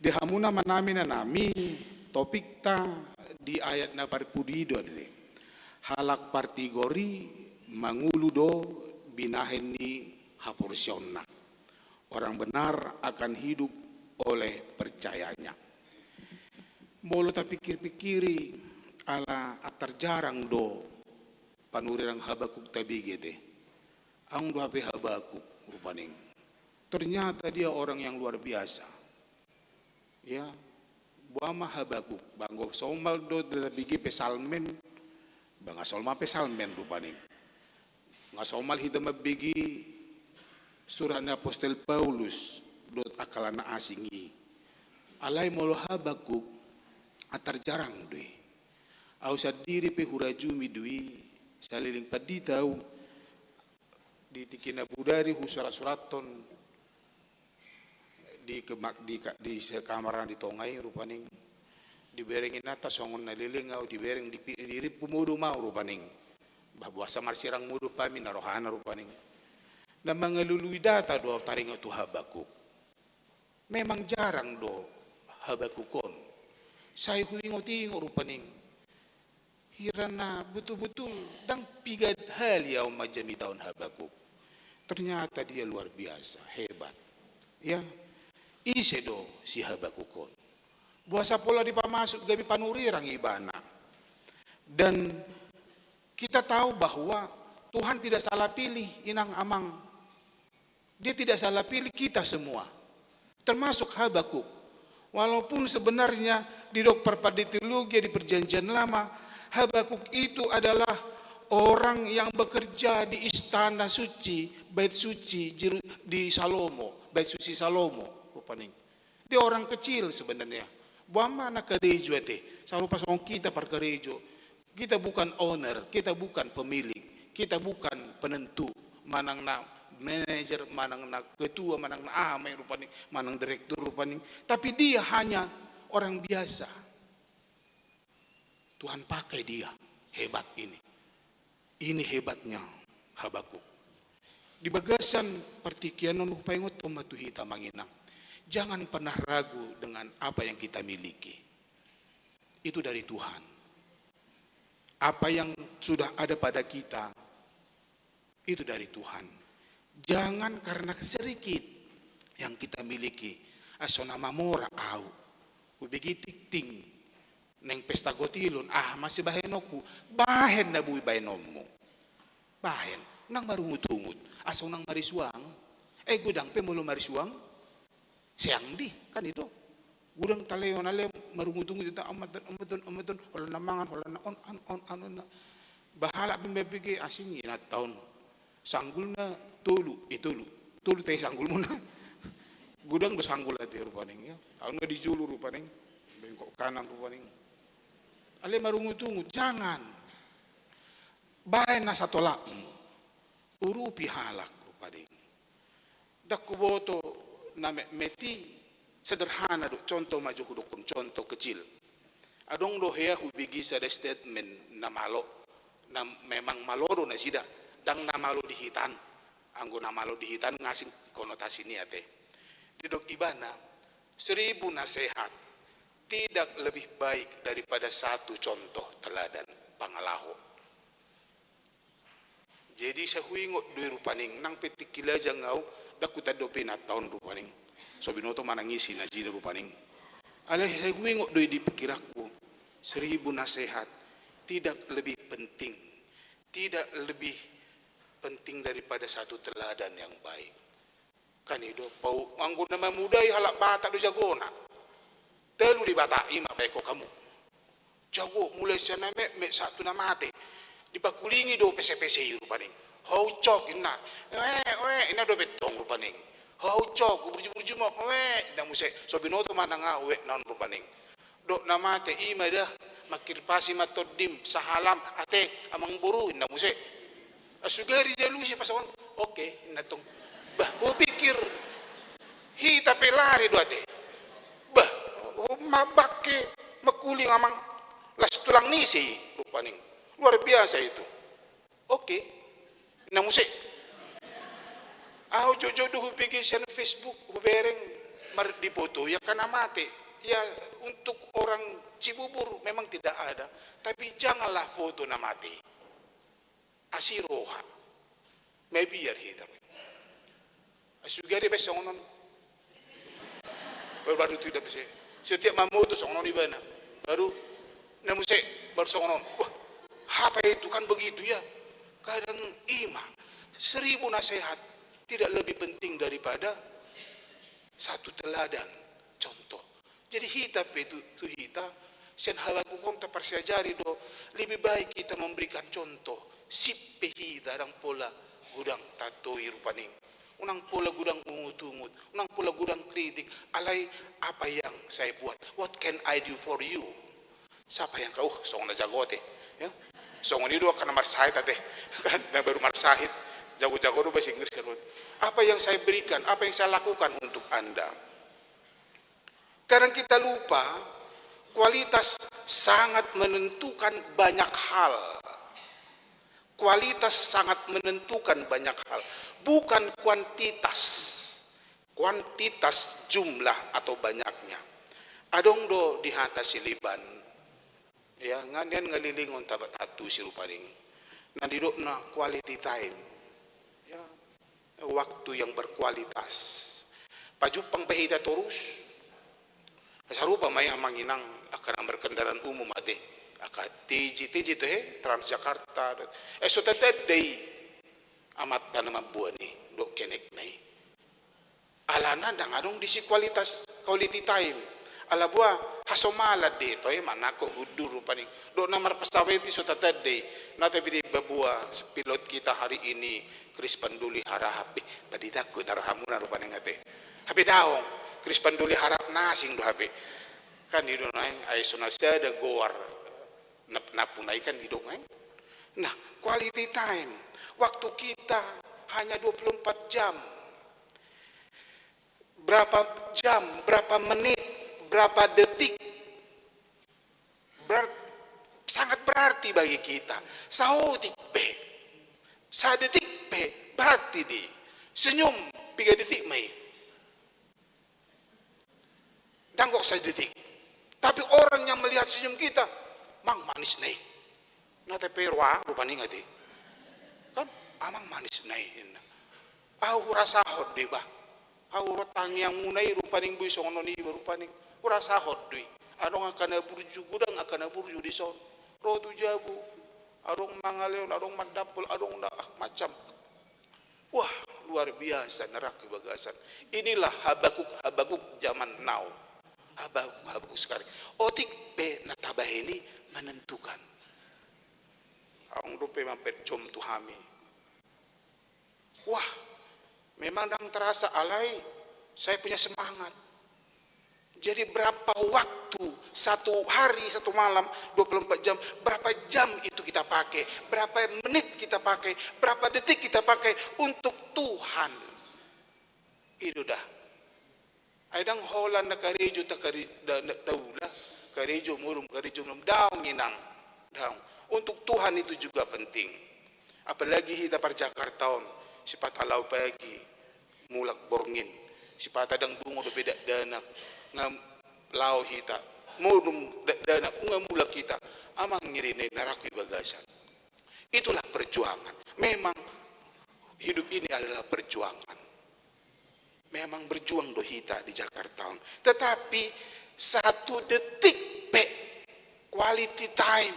Di hamuna manami-nanami, topikta di ayat na parpudi i do ate. Halak partigor i mangolu do binahen ni haporseaonna. Orang benar akan hidup oleh percayanya. Molo tapikir-pikiri, ala antar jarang do panurirang Habakuk tabege ate. Aung do hape Habakuk rupani. Ternyata dia orang yang luar biasa. Ya, boha ma Habakuk, ba anggo somal do tabege pesalmen, ba nga somal pesalmen rupani. Nga somal hita mambege surat ni apostel Paulus dohot angka na asing i. Alai molo Habakuk, antar jarang do i. Au sandiri pe hurajumi do i, saleleng pandita au, di tingki na bodari husurat-surathon di kemak-, di ka-, di sekamar na di tonga i rupani. Dibereng inanta songon na leleng au, dibereng di pi-, di rippu modom au rupani. Bah, boasa marsirang modom hami, ninna rohana rupani. Na mangalului data do au taringot tu Habakuk. Memang jarang do Habakuk on. Sai huingot-ingot rupani. Hira na betul-betul ndang piga hali au manjamitahon Habakuk. Ternyata dia luar biasa, hebat. Ya, ise do si Habakuk on. Boasa pola dipamasuk gabe panurirang ibana. Dan kita tahu bahwa Tuhan tidak salah pilih, inang amang. Dia tidak salah pilih kita semua, termasuk Habakuk. Walaupun sebenarnya didok parpande teologia di Perjanjian Lama, Habakuk itu adalah orang yang bekerja di istana suci, bait suci Jeru-, di Salomo, bait suci Salomo, rupani. Dia orang kecil sebenarnya. Boha ma na karejo ate, sarupa songon hita parkarejo. Kita bukan owner, kita bukan pemilik, kita bukan penentu, manang na manajer, manang na ketua, manang na aha ma i rupani, manang direktur rupani. Tapi dia hanya orang biasa. Tuhan pakai dia, hebat ini. Ini hebatnya Habakuk. Di bagasan partingkian on hupaingot ma tu hita, amang inang. Jangan pernah ragu dengan apa yang kita miliki. Itu dari Tuhan. Apa yang sudah ada pada kita, itu dari Tuhan. Jangan karena sedikit yang kita miliki, ai so na mamora au. Hubege tingting, naeng pesta gotilon, aha ma sibahenonku, bahen na boi bahenonmu. Bahen, nang marungut-ungut. Asa unang marisuang. Eh, godang pe molo marisuang, seang di, kan i do. Godang talehon ale marungut-ungut, ita ometon, ometon, ometon, holan na mangan, holan na on, on, on, on, on. Ba halak pe mambege asing, inanta on. Sanggulna tolu, eh, tolu. Tolu tahe sanggulmuna. Godang do sanggul ate rupani, ya. Au na di jolo rupani. Bengkok kanan rupani. Ale marungut-ungut, jangan. Baen na satolapmu. Urupi halak rupani. Ndang huboto na metmet i, sederhana do, contoh ma jo hudokkon, contoh kecil. Adong do hea hubege sada statement na malo, na memang malo do nasida, ndang na malo di hita an. Anggo na malo di hita an nga asing konotasi ni ate. Didok ibana, seribu nasihat tidak lebih baik daripada satu contoh teladan pangalaho. Jadi, sai huingot do i rupani, nang pe tingki lajang au, ndang hutanda dope inanta on rupani. So binoto manang ise nasida rupani. Alai sai huingot do i di pikiranku, seribu nasihat tidak lebih penting, tidak lebih penting daripada satu teladan yang baik. Kan i do, pau, anggo na mamudai halak Batak do jagona. Tolu di Batak i ma baen ho hamu. Jago, mulai sian na metmet sahat tu na mate. Dipakulingi do pese-pese i rupani. Ho ucok, inna. Oe, oe, inna dope tong rupani. Ho ucok, burju-burju ma, oe, inna muse. So binoto manang au oe na on rupani. Dok na mate i ma da, mangkirpasi ma tondim, sahalam, ate, amangboru, inna muse. Sugari dialusi pasahat on, oke, inna tong. Bah, hupikir, hita pe lari do ate. Bah, ho ma bangke mangkuling amang, las tulang ni ise i rupani. Luar biasa itu. Oke. Inna muse. Au jotjot do hubege sian Facebook, hubereng, mar-, dipoto i angka na mate. Ya, untuk orang Cibubur memang tidak ada. Tapi janganlah foto na mate. Asi roha. Mabiar hita. Sugari baen songon on. Baru, baru tu ida bese. Setiap mamoto songon on ibana. Baru, na muse, baru songon on. Wah, apa itu kan begitu ya? Kadang i ma, seribu nasihat tidak lebih penting daripada satu teladan, contoh. Jadi hita pe tu, tu hita, sian habakuhon taparsiajari do, lebih baik kita memberikan contoh, sip pe hita, ndang pola godang tatoi rupani. Unang pola godang ungut-ungut, unang pola godang kritik, alai apa yang saya buat, what can I do for you? Siapa yang kau, uh, songon na jago ate. Ya. Songon i do angka na marsahit ate. Kan, na baru marsahit. Jago-jago do bahasa Inggris kan. Apa yang saya berikan, apa yang saya lakukan untuk Anda? Kadang kita lupa, kualitas sangat menentukan banyak hal. Kualitas sangat menentukan banyak hal, bukan kuantitas. Kuantitas, jumlah atau banyaknya. Adong do di hata Sileban. Ya, nga nian ngalilingon taba tatu si rupani. Na didokna quality time. Ya, waktu yang berkualitas. Pajumpang pe hita torus. Sarupa ma i amang inang angka na markendaraan umum ate. Angka T J, T J tu he, Transjakarta. Eh, so tatanda i amanta na mamboan i, dohot kenekna i. Alana ndang adong disi kualitas, quality time. Ala boha, hasomalan do i, toe manangko hundul rupani. Dohot na marpesawat i so tatanda i. Na, tapi di babua pilot kita hari ini, Chris Panduli Harahap. Eh, tadi takut na rahamuna rupani ate. Hape daong, Chris Panduli Harahap na asing do hape. Kan i do naeng, ai so na sada goar na, na punai kan i do naeng. Nah, quality time. Waktu kita hanya dua puluh empat jam. Berapa jam, berapa menit, berapa detik, berar-, sangat berarti bagi kita. Saotik pe, sadetik pe, berarti do i. Senyum, piga detik ma i. Ndang gok sadetik. Tapi orang yang melihat senyum kita, mang manisna i. Na, tapi roa, rupani ate. Kan, amang manisna i, ninna. Au hurasahon do i bah. Au ro tangiangmuna i rupani boi songon on i bah rupani. Hurasahon do i. Adong angka na burju, godang angka na burju dison. Ro tu jabu. Adong mangalehon, adong mandampol, adong na, ah, macam. Wah, luar biasa, na rap di bagasan. Inilah Habakuk, Habakuk zaman now. Habakuk, Habakuk sekarang. Otik pe na tabahen i menentukan. Adong dope mamperjom tu hami. Wah, memang ndang terasa, alai saya punya semangat. Jadi berapa waktu, satu hari, satu malam, dua puluh empat jam, berapa jam itu kita pakai, berapa menit kita pakai, berapa detik kita pakai untuk Tuhan. I do da. Ai ndang holan na karejo ta kare-, da, da, taula, karejo modom, karejo modom, daong inang, daong. Untuk Tuhan itu juga penting. Apalagi hita par Jakarta on, sipata laho pagi, mulak borngin, sipata ndang dungo dope dakdanak, nga laho hita, modom dakdanak, nunga mulak hita, amang, ngeri na rap di bagasan. Itulah perjuangan. Memang hidup ini adalah perjuangan. Memang berjuang do hita di Jakarta on. Tetapi satu detik pe quality time,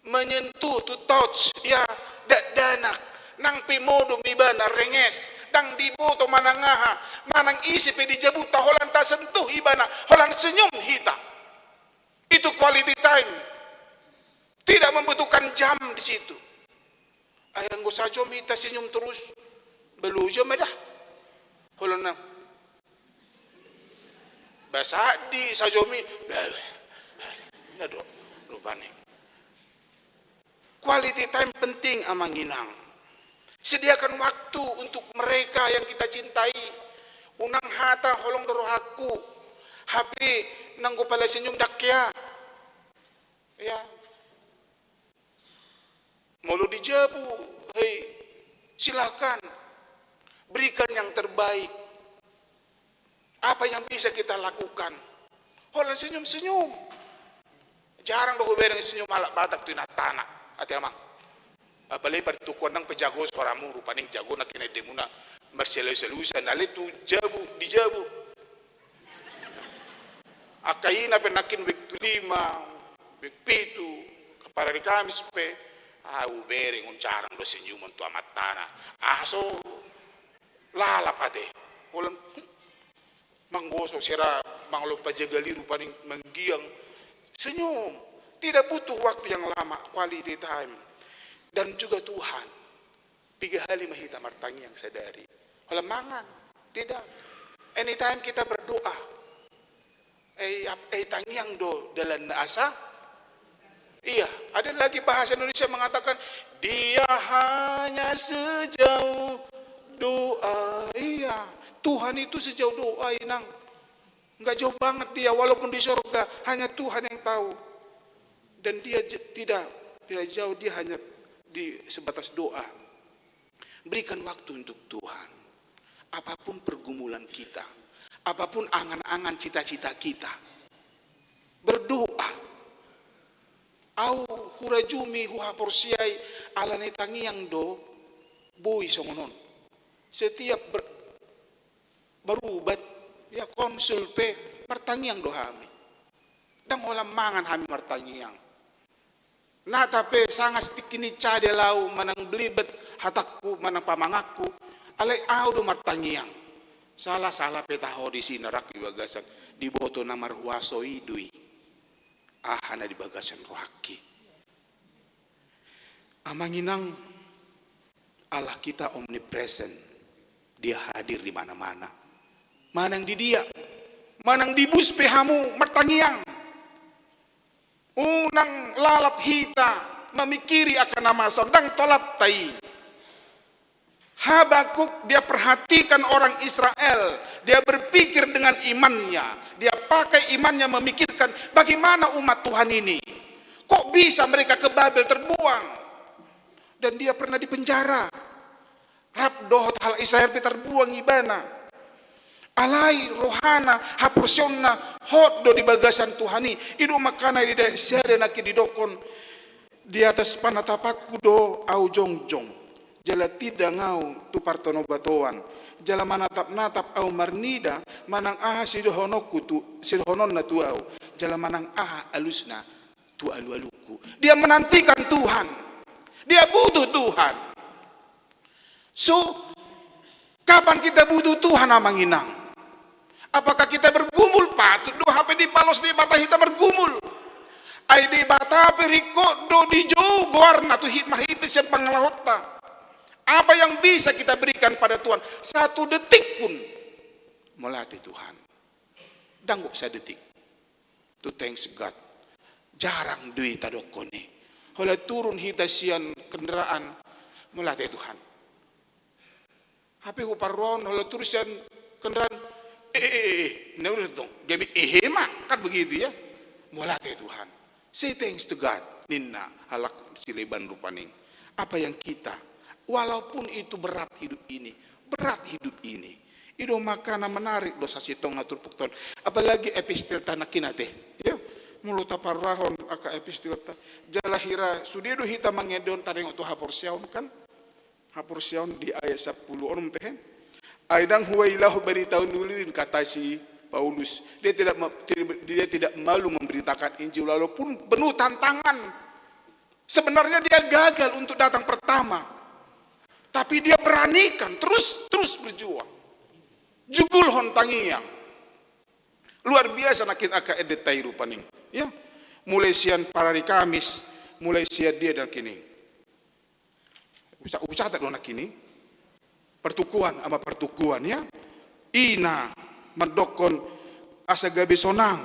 menyentuh, to touch, ya, dakdanak, nang pe modom ibana, renges, ndang diboto manang aha, manang ise pe di jabunta, holan tasentuh ibana, holan senyum hita. Itu quality time. Tidak membutuhkan jam di situ. Ai anggo sajom hita senyum terus, baloja ma da. Holan na basadi sajom i, na do, rupani. Quality time penting, amang inang. Sediakan waktu untuk mereka yang kita cintai. Unang hata holong do rohangku, hape nanggo pala senyum ndang hea. Ya. Molo di jabu, hei, silakan. Berikan yang terbaik. Apa yang bisa kita lakukan? Holan senyum-senyum. Jarang do hubereng senyum halak Batak tu inantana, ate amang. Apalagi partukuan nang pe jago soramu, rupani jago na tinendemuna marsialusalusan, alai tu jabu, di jabu. Angka ina pe nangkin wik lima, wik pitu, parari Kamis pe, ah, hubereng on jarang do senyuman tu amantana. Ah, so lalap ate. Holan, hmm, manggosok sera, mangalompa jagal i rupani manggiang. Senyum. Tidak butuh waktu yang lama, quality time. Dan juga Tuhan. Piga hali ma hita martangiang sadari? Holan mangan? Tidak. Anytime kita berdoa. Eh, ap-, eh, tangiang do dalan asa. Iya, ada lagi bahasa Indonesia mengatakan, "Dia hanya sejauh doa." Iya, Tuhan itu sejauh doa, inang. Nggak jauh banget dia, walaupun di sorga, hanya Tuhan yang tahu. Dan dia je-, tidak, tidak jauh, dia hanya di sebatas doa. Berikan waktu untuk Tuhan. Apapun pergumulan kita, apapun angan-angan, cita-cita kita, berdoa. Au hurajumi, huhaporseai, alani tangiang do boi songon on. Setiap ber-, berubat, ya, konsul pe, martangiang do hami. Ndang holan mangan hami martangiang. Nata pe sanga stingki ni cade laho manang belibet hatangku manang pamanganku, alai au do martangiang. Sala-sala pe taho disi, na rap di bagasan, diboto na marhuaso i do i. Aha na di bagasan rohangki? Amang inang, Allah kita omnipresent. Dia hadir di mana-mana. Manang di dia, manang di bus pe hamu martangiang. Unang lalap hita mamingkiri angka na masa on, ndang tolapta i. Habakuk, dia perhatikan orang Israel, dia berpikir dengan imannya, dia pakai imannya memikirkan bagaimana umat Tuhan ini. Kok bisa mereka ke Babel terbuang? Dan dia pernah dipenjara. Rap dohot halak Israel pe tarbuang ibana. Alai rohana, haporseaonna, hot do di bagasan Tuhan i. I do makana di ayat sada nangkin didokkon, "Di atas panatapanku do au jongjong, jala tindang au tu partonobatoan, jala manatap-natap au marnida, manang aha sidohononku tu, sidohononna tu au, jala manang aha alusna tu alualungku." Dia menantikan Tuhan. Dia butuh Tuhan. So, kapan kita butuh Tuhan, amang inang? Apakah kita bergumul? Patut do hape dipalos Debata hita margumul. Ai Debata pe ringkot do dijou goarna tu hi-, marhite sian pangalahonta. Apa yang bisa kita berikan pada Tuhan? Satu detik pun. Mauliate Tuhan. Ndang gok sadetik. To thanks God. Jarang do i tadokkon i. Holan turun hita sian kendaraan. Mauliate Tuhan. Hape huparrohahon holan turun sian kendaraan. Eh, eh, eh, eh. Nah, udah dong. Gabe ehe ma. Kan begitu ya. Mauliate Tuhan. Say thanks to God, ninna halak sileban rupani. Apa yang kita, walaupun itu berat hidup ini, berat hidup ini. I do makana menarik do sasintongna turpukta on. Apalagi epistelta nangkin ate. Ya, molo taparrohahon angka epistelta. Jala hira sude do hita mangendehon taringot tu haporseaon kan. Haporseaon di ayat sampulu onom tehe. Ai ndang huailahon barita na uli in, kata si Paulus. Dia tidak ma-, tidak, dia tidak malu memberitakan Injil walaupun penuh tantangan. Sebenarnya dia gagal untuk datang pertama. Tapi dia beranikan terus, terus berjuang. Jugulhon tangiang. Luar biasa nangkin angka endenta i rupani. Ya. Mulai sian parari Kamis, mulai sian dia nangkin i. Usa-, usaha tak do nangkin i. Partukuan, ama partukuan ya. Ina mandokkon asa gabe sonang,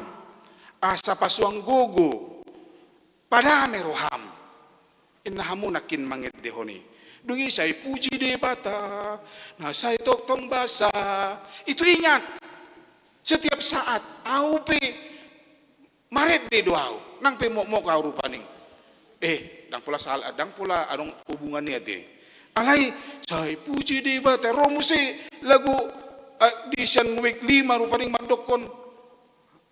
asa pasuang gogo, padame roham. Inna hamu nangkin mangendehon i. Dung i sai puji Debata, na sai tongtong basa. Itu ingat. Setiap saat, au pe marende do au, nang pe mokmok au rupani. Eh, ndang pola sala, ndang pola adong hubungan ni ate. Alai, sai puji Debata, ro muse lagu, ah, di sian week lima rupani mandokkon.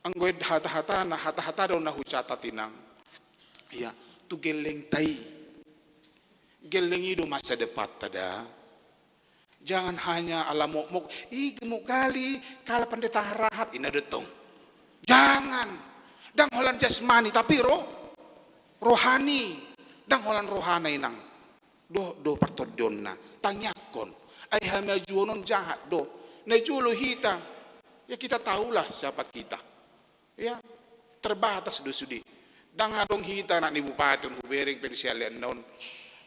Anggo hata-hatana, hata-hata do na hucatat inang. Iya, tu gellengta i. Gelleng i do masa depanta da. Jangan hanya ala mokmok, "Ih, gemuk kali, kalah Pendeta Rahab," inna do tong. Jangan. Ndang holan jasmani, tapi ro-, rohani. Ndang holan rohana inang. Dohot do partondionna. Tangiangkon. Ai hamajuon on jahat do. Na jolo hita. Ya kita tahulah siapa kita. Ya, terbatas do sude. Ndang adong hita anak ni bupati on, hubereng pe di sialean on,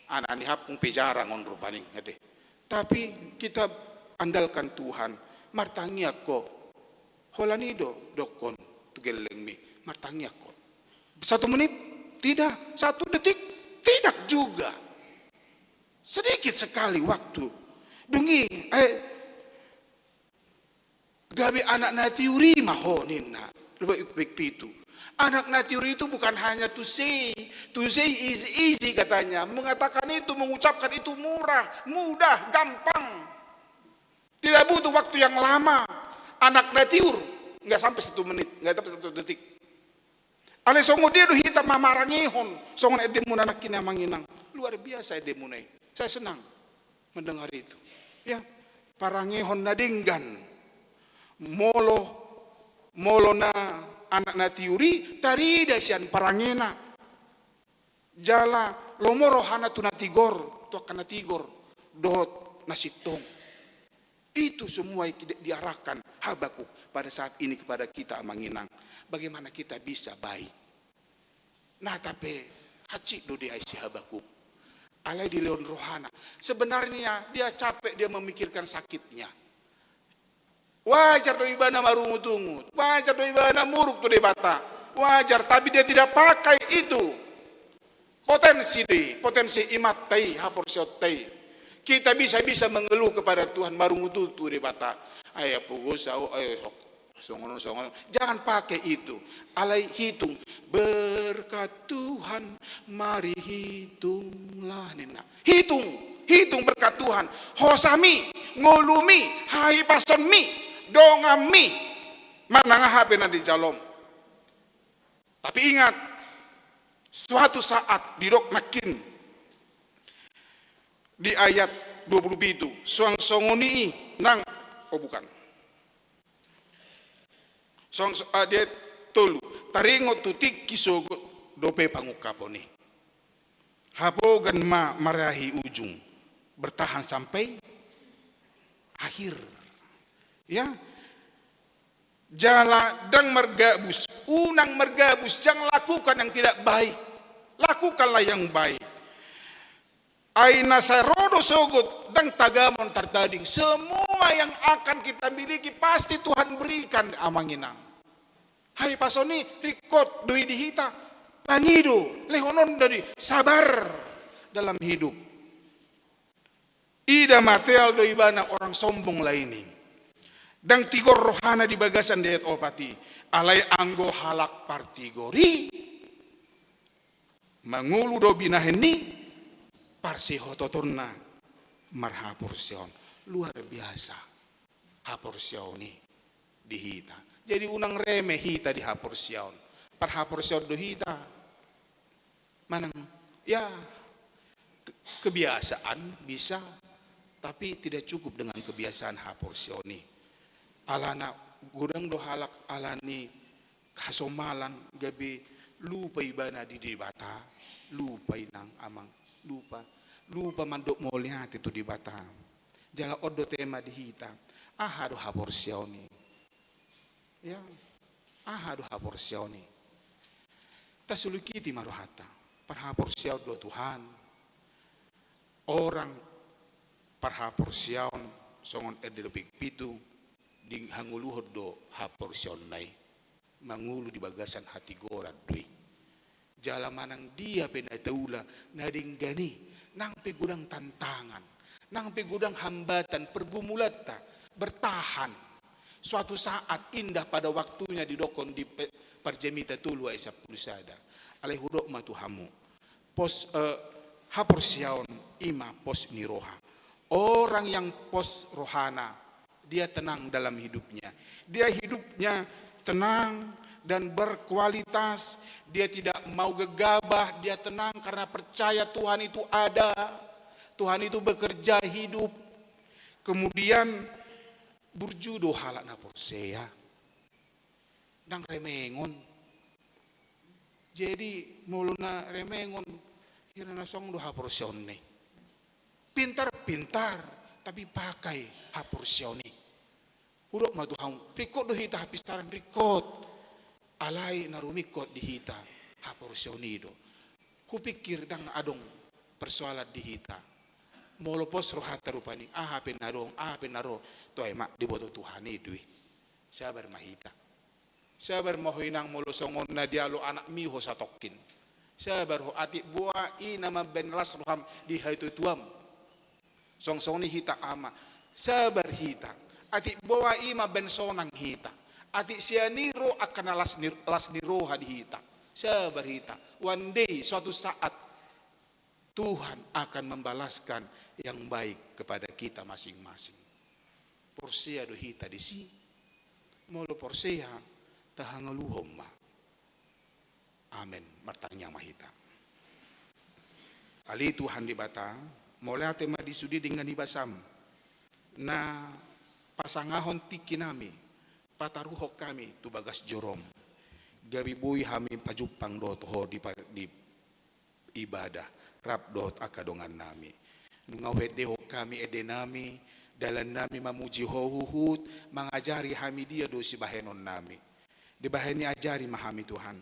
anak ni hampung pe jarang on rupani, ate. Tapi kita andalkan Tuhan, martangiang ho. Holan i do dokkon tu gellengmi, martangiang ho. Satu menit? Tidak. Satu detik? Tidak juga. Sedikit sekali waktu. Dung i, eh, gabe anak na tiur i ma ho ninna. Lupa baik pitu. Anak na tiur itu bukan hanya to say, to say is easy katanya. Mengatakan itu, mengucapkan itu murah, mudah, gampang. Tidak butuh waktu yang lama. Anak na tiur, nggak sampai satu menit, nggak sampai satu detik. Alai songon dia do hita mamarangehon, songon endemuna nangkin i amang inang. Luar biasa endemuna i. Saya senang mendengar itu. Ya, parangehon na denggan. Molo, molo na anak na tiur i, tarida sian parangena. Jala lomo rohana tu na tigor, tu angka na tigor, dohot na sintong. Itu semua yang tidak diarahkan Habakuk pada saat ini kepada kita, amang inang. Bagaimana kita bisa baik? Nah, tapi hansit do diae si Habakuk. Alai dilehon rohana. Sebenarnya dia capek, dia memikirkan sakitnya. Wajar do ibana marungutungut. Wajar do ibana muruk tu Debata. Wajar, tapi dia tidak pakai itu. Potensi do i, potensi imanta i, haporseaonta i. Kita bisa-bisa mengeluh kepada Tuhan, marungutungut tu Debata. Ai, apogo sa, oh, ai, sok, songon on, songon on. Jangan pakai itu. Alai hitung. Berkat Tuhan, mari hitunglah, ninna. Hitung, hitung berkat Tuhan. Hosami, ngolumi, hahipasonmi, donganmi. Manang aha pe na dijalomu. Tapi ingat, suatu saat didok nangkin di ayat dua puluh pitu, suang songon i nang, oh bukan. Suang so-, ah, di ayat tolu, taringot tu tingki sogot dope pangungkapon i. Hapogan ma marahi ujung. bertahan sampai akhir. Ya. Jala ndang margabus, unang margabus, jangan lakukan yang tidak baik. Lakukanlah yang baik. Ai na sai ro do sogot, ndang tagamon tartading. Semua yang akan kita miliki pasti Tuhan berikan, amang inang. Hahipason i ringkot do i di hita, pangido, lehononda do i, sabar dalam hidup. Ida mateal do ibana orang sombong lain i. Ndang tigor rohana di bagasan di ayat opat i. Alai anggo halak partigor i, mangolu do binahen ni parsihototonna marhaporseaon. Luar biasa haporseaon i di hita. Jadi unang reme hita di haporseaon. Parhaporseaon do hita. Manang, ya, ke-, kebiasaan bisa, tapi tidak cukup dengan kebiasaan haporseaon i. Alana godang do halak alani hasomalan gabe lupa ibana di Debata, lupa inang amang, lupa, lupa mandok mauliate tu Debata. Jala on do tema di hita, aha do haporseaon i? Ya, aha do haporseaon i? Tasulukiti ma rohanta, parhaporseaon do Tuhan. Orang parhaporseaon songon ende dope pitu, dihangoluhon do haporseaonna i. Mangolu di bagasan hatigoran do i. Jala manang dia pe na taula na denggan i, nang pe godang tantangan, nang pe godang hambatan, pergumulanta, bertahan. Suatu saat indah pada waktunya, didokkon di pe-, Parjamita tolu ayat sampulu sada. Alai hudok ma tu hamu. Pos, eh, haporseaon i ma pos ni roha. Orang yang pos rohana, dia tenang dalam hidupnya. Dia hidupnya tenang dan berkualitas. Dia tidak mau gegabah, dia tenang karena percaya Tuhan itu ada. Tuhan itu bekerja hidup. Kemudian burju do halak na porsea. Ndang remengon. Jadi molo na remengon, hira na song do haporseaonna i. Pintar, pintar, tapi pakai haporseaon i. Hudok ma tu hamu, ringkot do hita hapistaran, ringkot. Alai na rumingkot di hita haporseaon i do. Hupikir ndang adong persoalan di hita. Molo pos rohanta rupani, aha pe na adong, aha pe na ro, toe ma diboto Tuhan i do i. Sabar ma hita. Sabar ma ho inang molo songon na dialo anakmi ho satongkin. Sabar ho, atik boa i na mambaen las roham di hatuatuam. Songon i hita ama. Sabar hita. Atik boa i mambaen sonang hita. Atik sian i ro angka na las ni, las ni roha di hita. Sabar hita. One day, suatu saat, Tuhan akan membalaskan yang baik kepada kita masing-masing. Porsea do hita disi? Molo porsea, tahangoluhon ma. Amen. Martangiang ma hita. Ale Tuhan Debata, mauliate ma di sude denggan ni basam na pasangahon tingki nami, pataruhon hami tu bagas jorom. Gabe boi hami pajumpang dohot ho di pa-, di ibadah, rap dohot angka dongan nami. Nunga huendehon hami ende nami, dalan nami mamuji ho huhut, mangajari hami dia do sibahenon nami. Dibahen i ajari ma hami Tuhan,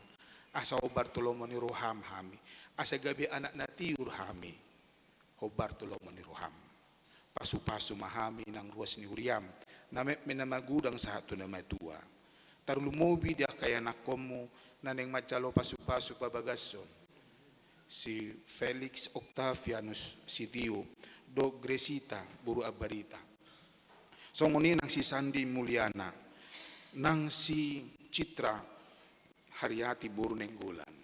asa hombar tu lomo ni roham hami, asa gabe anak na tiur hami, hombar tu lomo ni roham. Pasupasu ma hami nang ruas ni huriam, na metmet na magodang sahat tu na matua. Tarlumobi di angka ianakkonmu na naeng manjalo pasupasu pabagason, si Felix Octavianus Sitio, dohot Gresita boru Ambarita. Songon i nang si Sandi Mulyana, nang si Citra Haryati boru Nainggolan.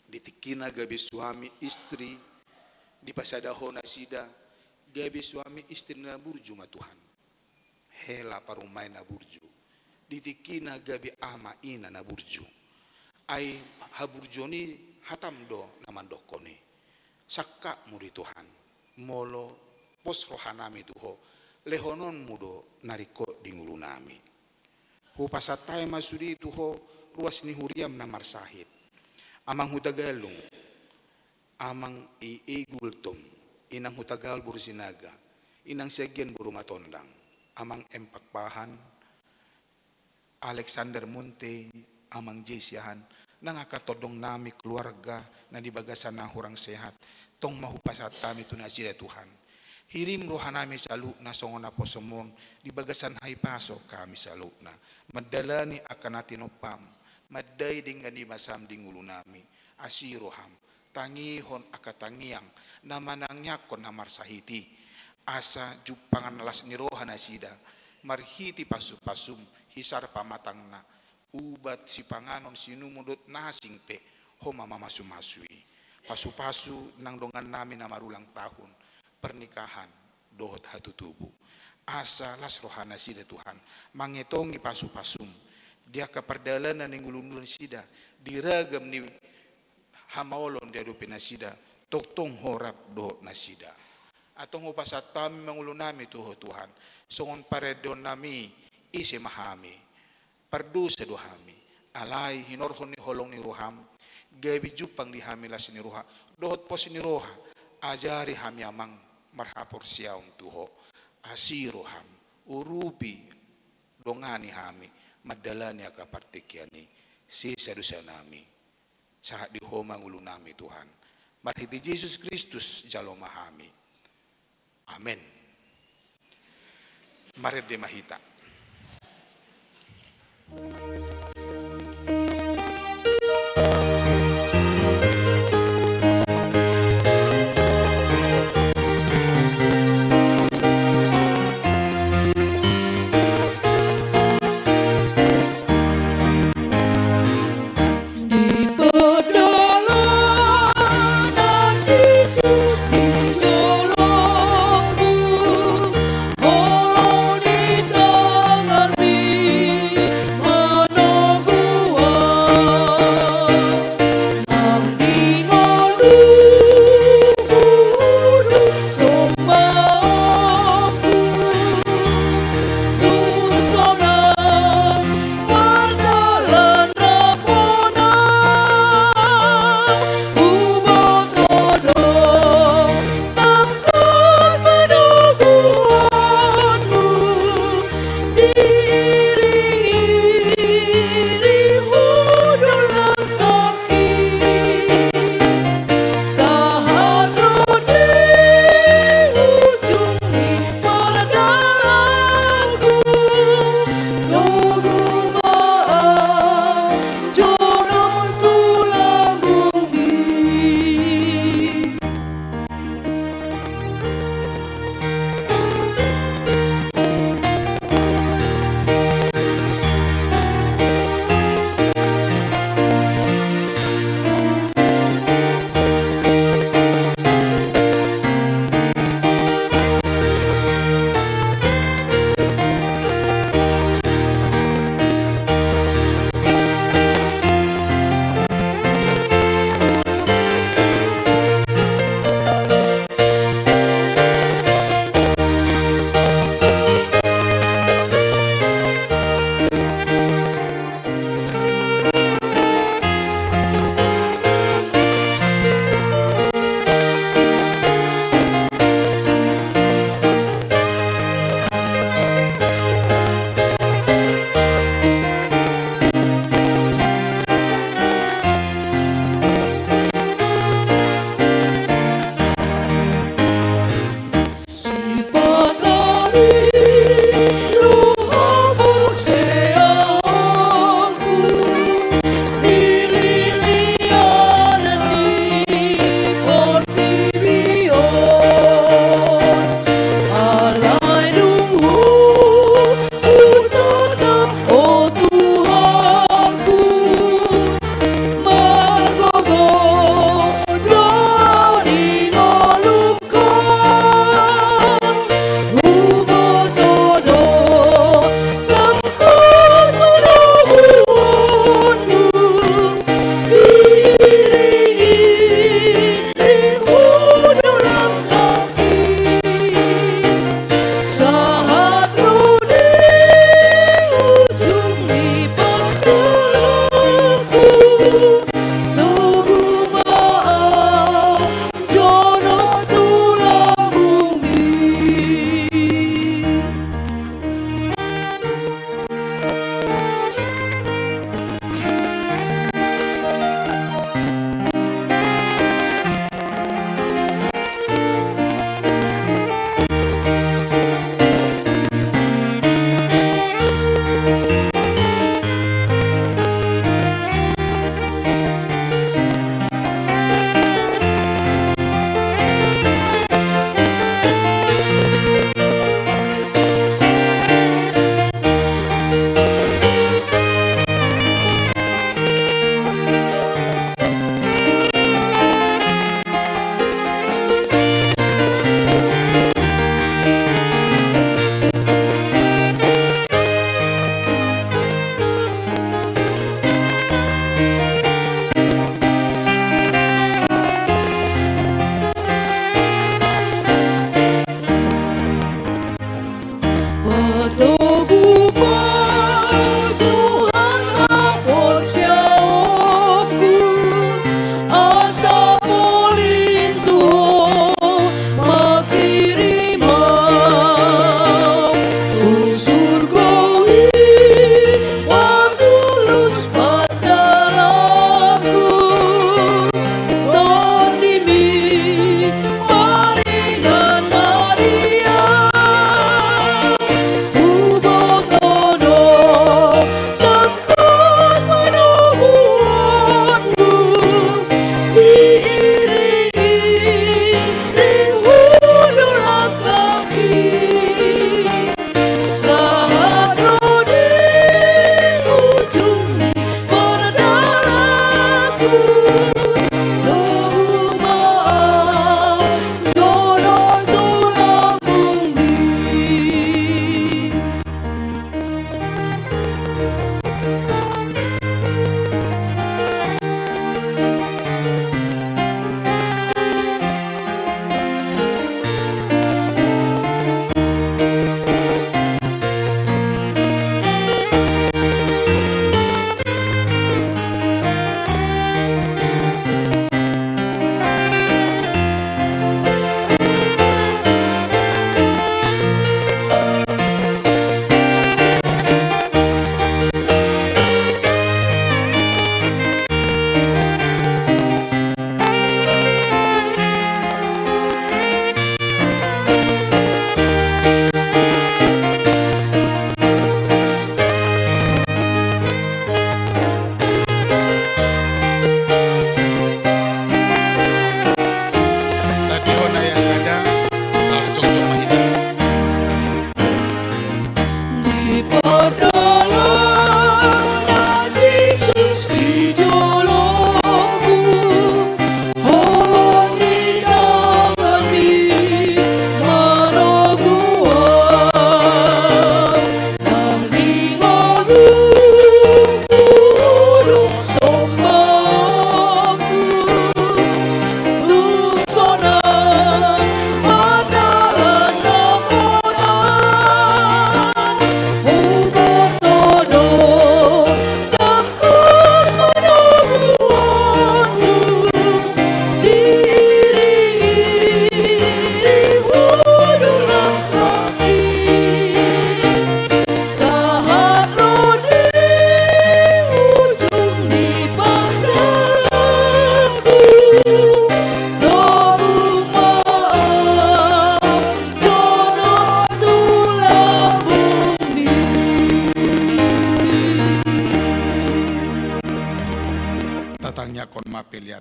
Di tingkina gabe suami istri, dipasada ho nasida, gabe suami istri na burju ma Tuhan. Hela parumaen na burju. Di tingkina gabe ama ina na burju. Ai haburjuon i hatam do na mandokkon i. Sangkapmu do i Tuhan. Molo pos roha nami tu ho, lehononmu do na ringkot di ngolu nami. Hupasahat hami ma sude tu ho ruas ni huriam na marsahit. Amang Hutagalung, amang i Gultom, Inang Hutagalung boru Sinaga, Inang Siagian boru Matondang, Amang M Pakpahan, Alexander Munte, Amang J Siahaan, nang angka tondong nami keluarga na di bagasan na hurang sehat, tong ma hupasahat hami tu nasida Tuhan. Hirim roha nami saluhutna songon naposom on di bagasan hahipason hami saluhutna, mandalani angka na tinompam, mandai denggan ni basam di ngolu nami, asi roham, tangihon angka tangiang na manangiangkon na marsahit i, asa jumpangan las ni roha nasida, marhite pasupasum, hisar pamatangna, ubat sipanganon sinumon dohot na asing pe, ho ma mamasumasu i. Pasupasu nang dongan nami na marulang tahun, pernikahan, dohot hatutubu. Asa las roha nasida Tuhan, mangetongi pasupasum, di angka pardalanan ni ngolu nasida, di ragam ni hamaolon diadopi nasida, tongtong ho rap dohot nasida. Antong hupasahat hami ma ngolu nami tu ho Tuhan, songon parendeon nami, ise ma hami, pardosa do hami, alai hinorhon ni holong ni roham, gabe jumpang di hami las ni roha, dohot pos ni roha, ajari hami Amang, marhaporseaon tu ho, asi roham, urupi, dongani hami, mandalani angka partingkian i, sesa dosa nami, sahat di ho ma ngolu nami Tuhan. Marhite Jesus Kristus jalo ma hami. Amen. Marende ma hita.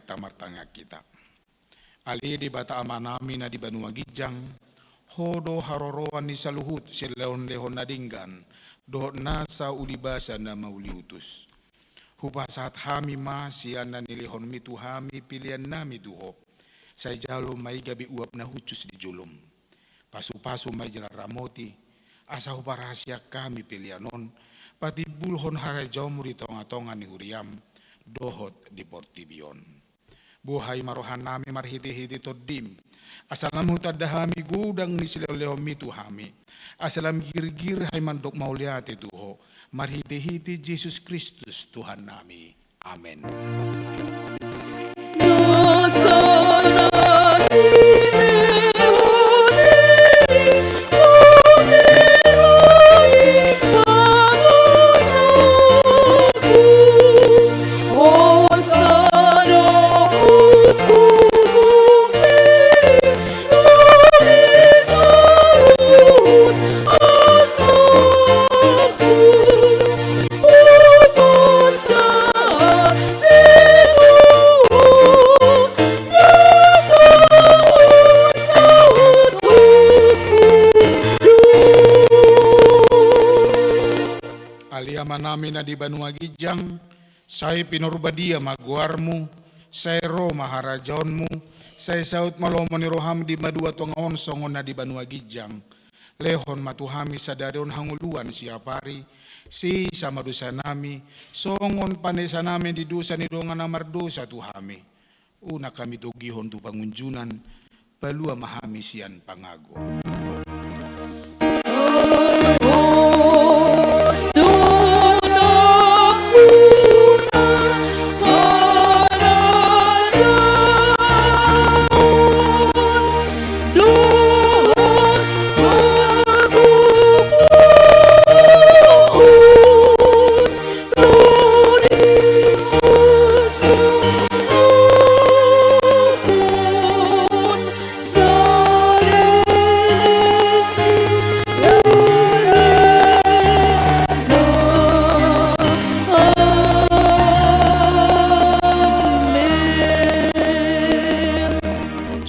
Tamartangiang hita. Ale Debata Amanami na di banua ginjang, Ho do haroroan ni saluhut silehonlehon na denggan dohot nasa ulibasa na mauliutus. Hupasahat hami ma sian na nilehonmi tu hami peleannami tu Ho. Sai jalo ma i gabe uap na hushus di jolom. Pasupasu ma i jala ramoti, asa huparhaseang hami pelean on patimbulhon harajaonmu di tongatonga ni huriam dohot di portibi on. Buhai ma rohanami marhitehite Tondim, asa lam hutanda hami godang ni silehonlehonmi tu hami, asa lam girgir hami mandok mauliate tu Ho, marhitehite Jesus Kristus Tuhannami. Amen. Ale Amanami na di banua ginjang, sai pinarbadia ma goarmu, sai ro ma harajaonmu, sai saut ma lomo ni roham di banua tonga on songon na di banua ginjang. Lehon ma tu hami sadari on hangoluan siapari, sesa ma dosanami, songon panesanami di dosa ni dongan na mardosa tu hami. Unang hami togihon tu pangunjunan, palua ma hami sian pangago.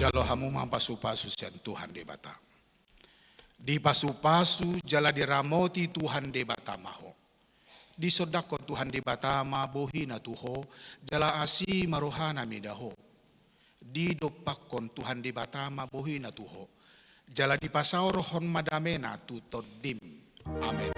Jalo hamu ma pasupasu sian Tuhan Debata. Dipasupasu jala diramoti Tuhan Debata ma ho. Disondangkon Tuhan Debata ma bohina tu ho, jala asi ma rohana mida ho. Didompakkon Tuhan Debata ma bohina tu ho, jala dipasaorhon ma damena tu tondim. Amen.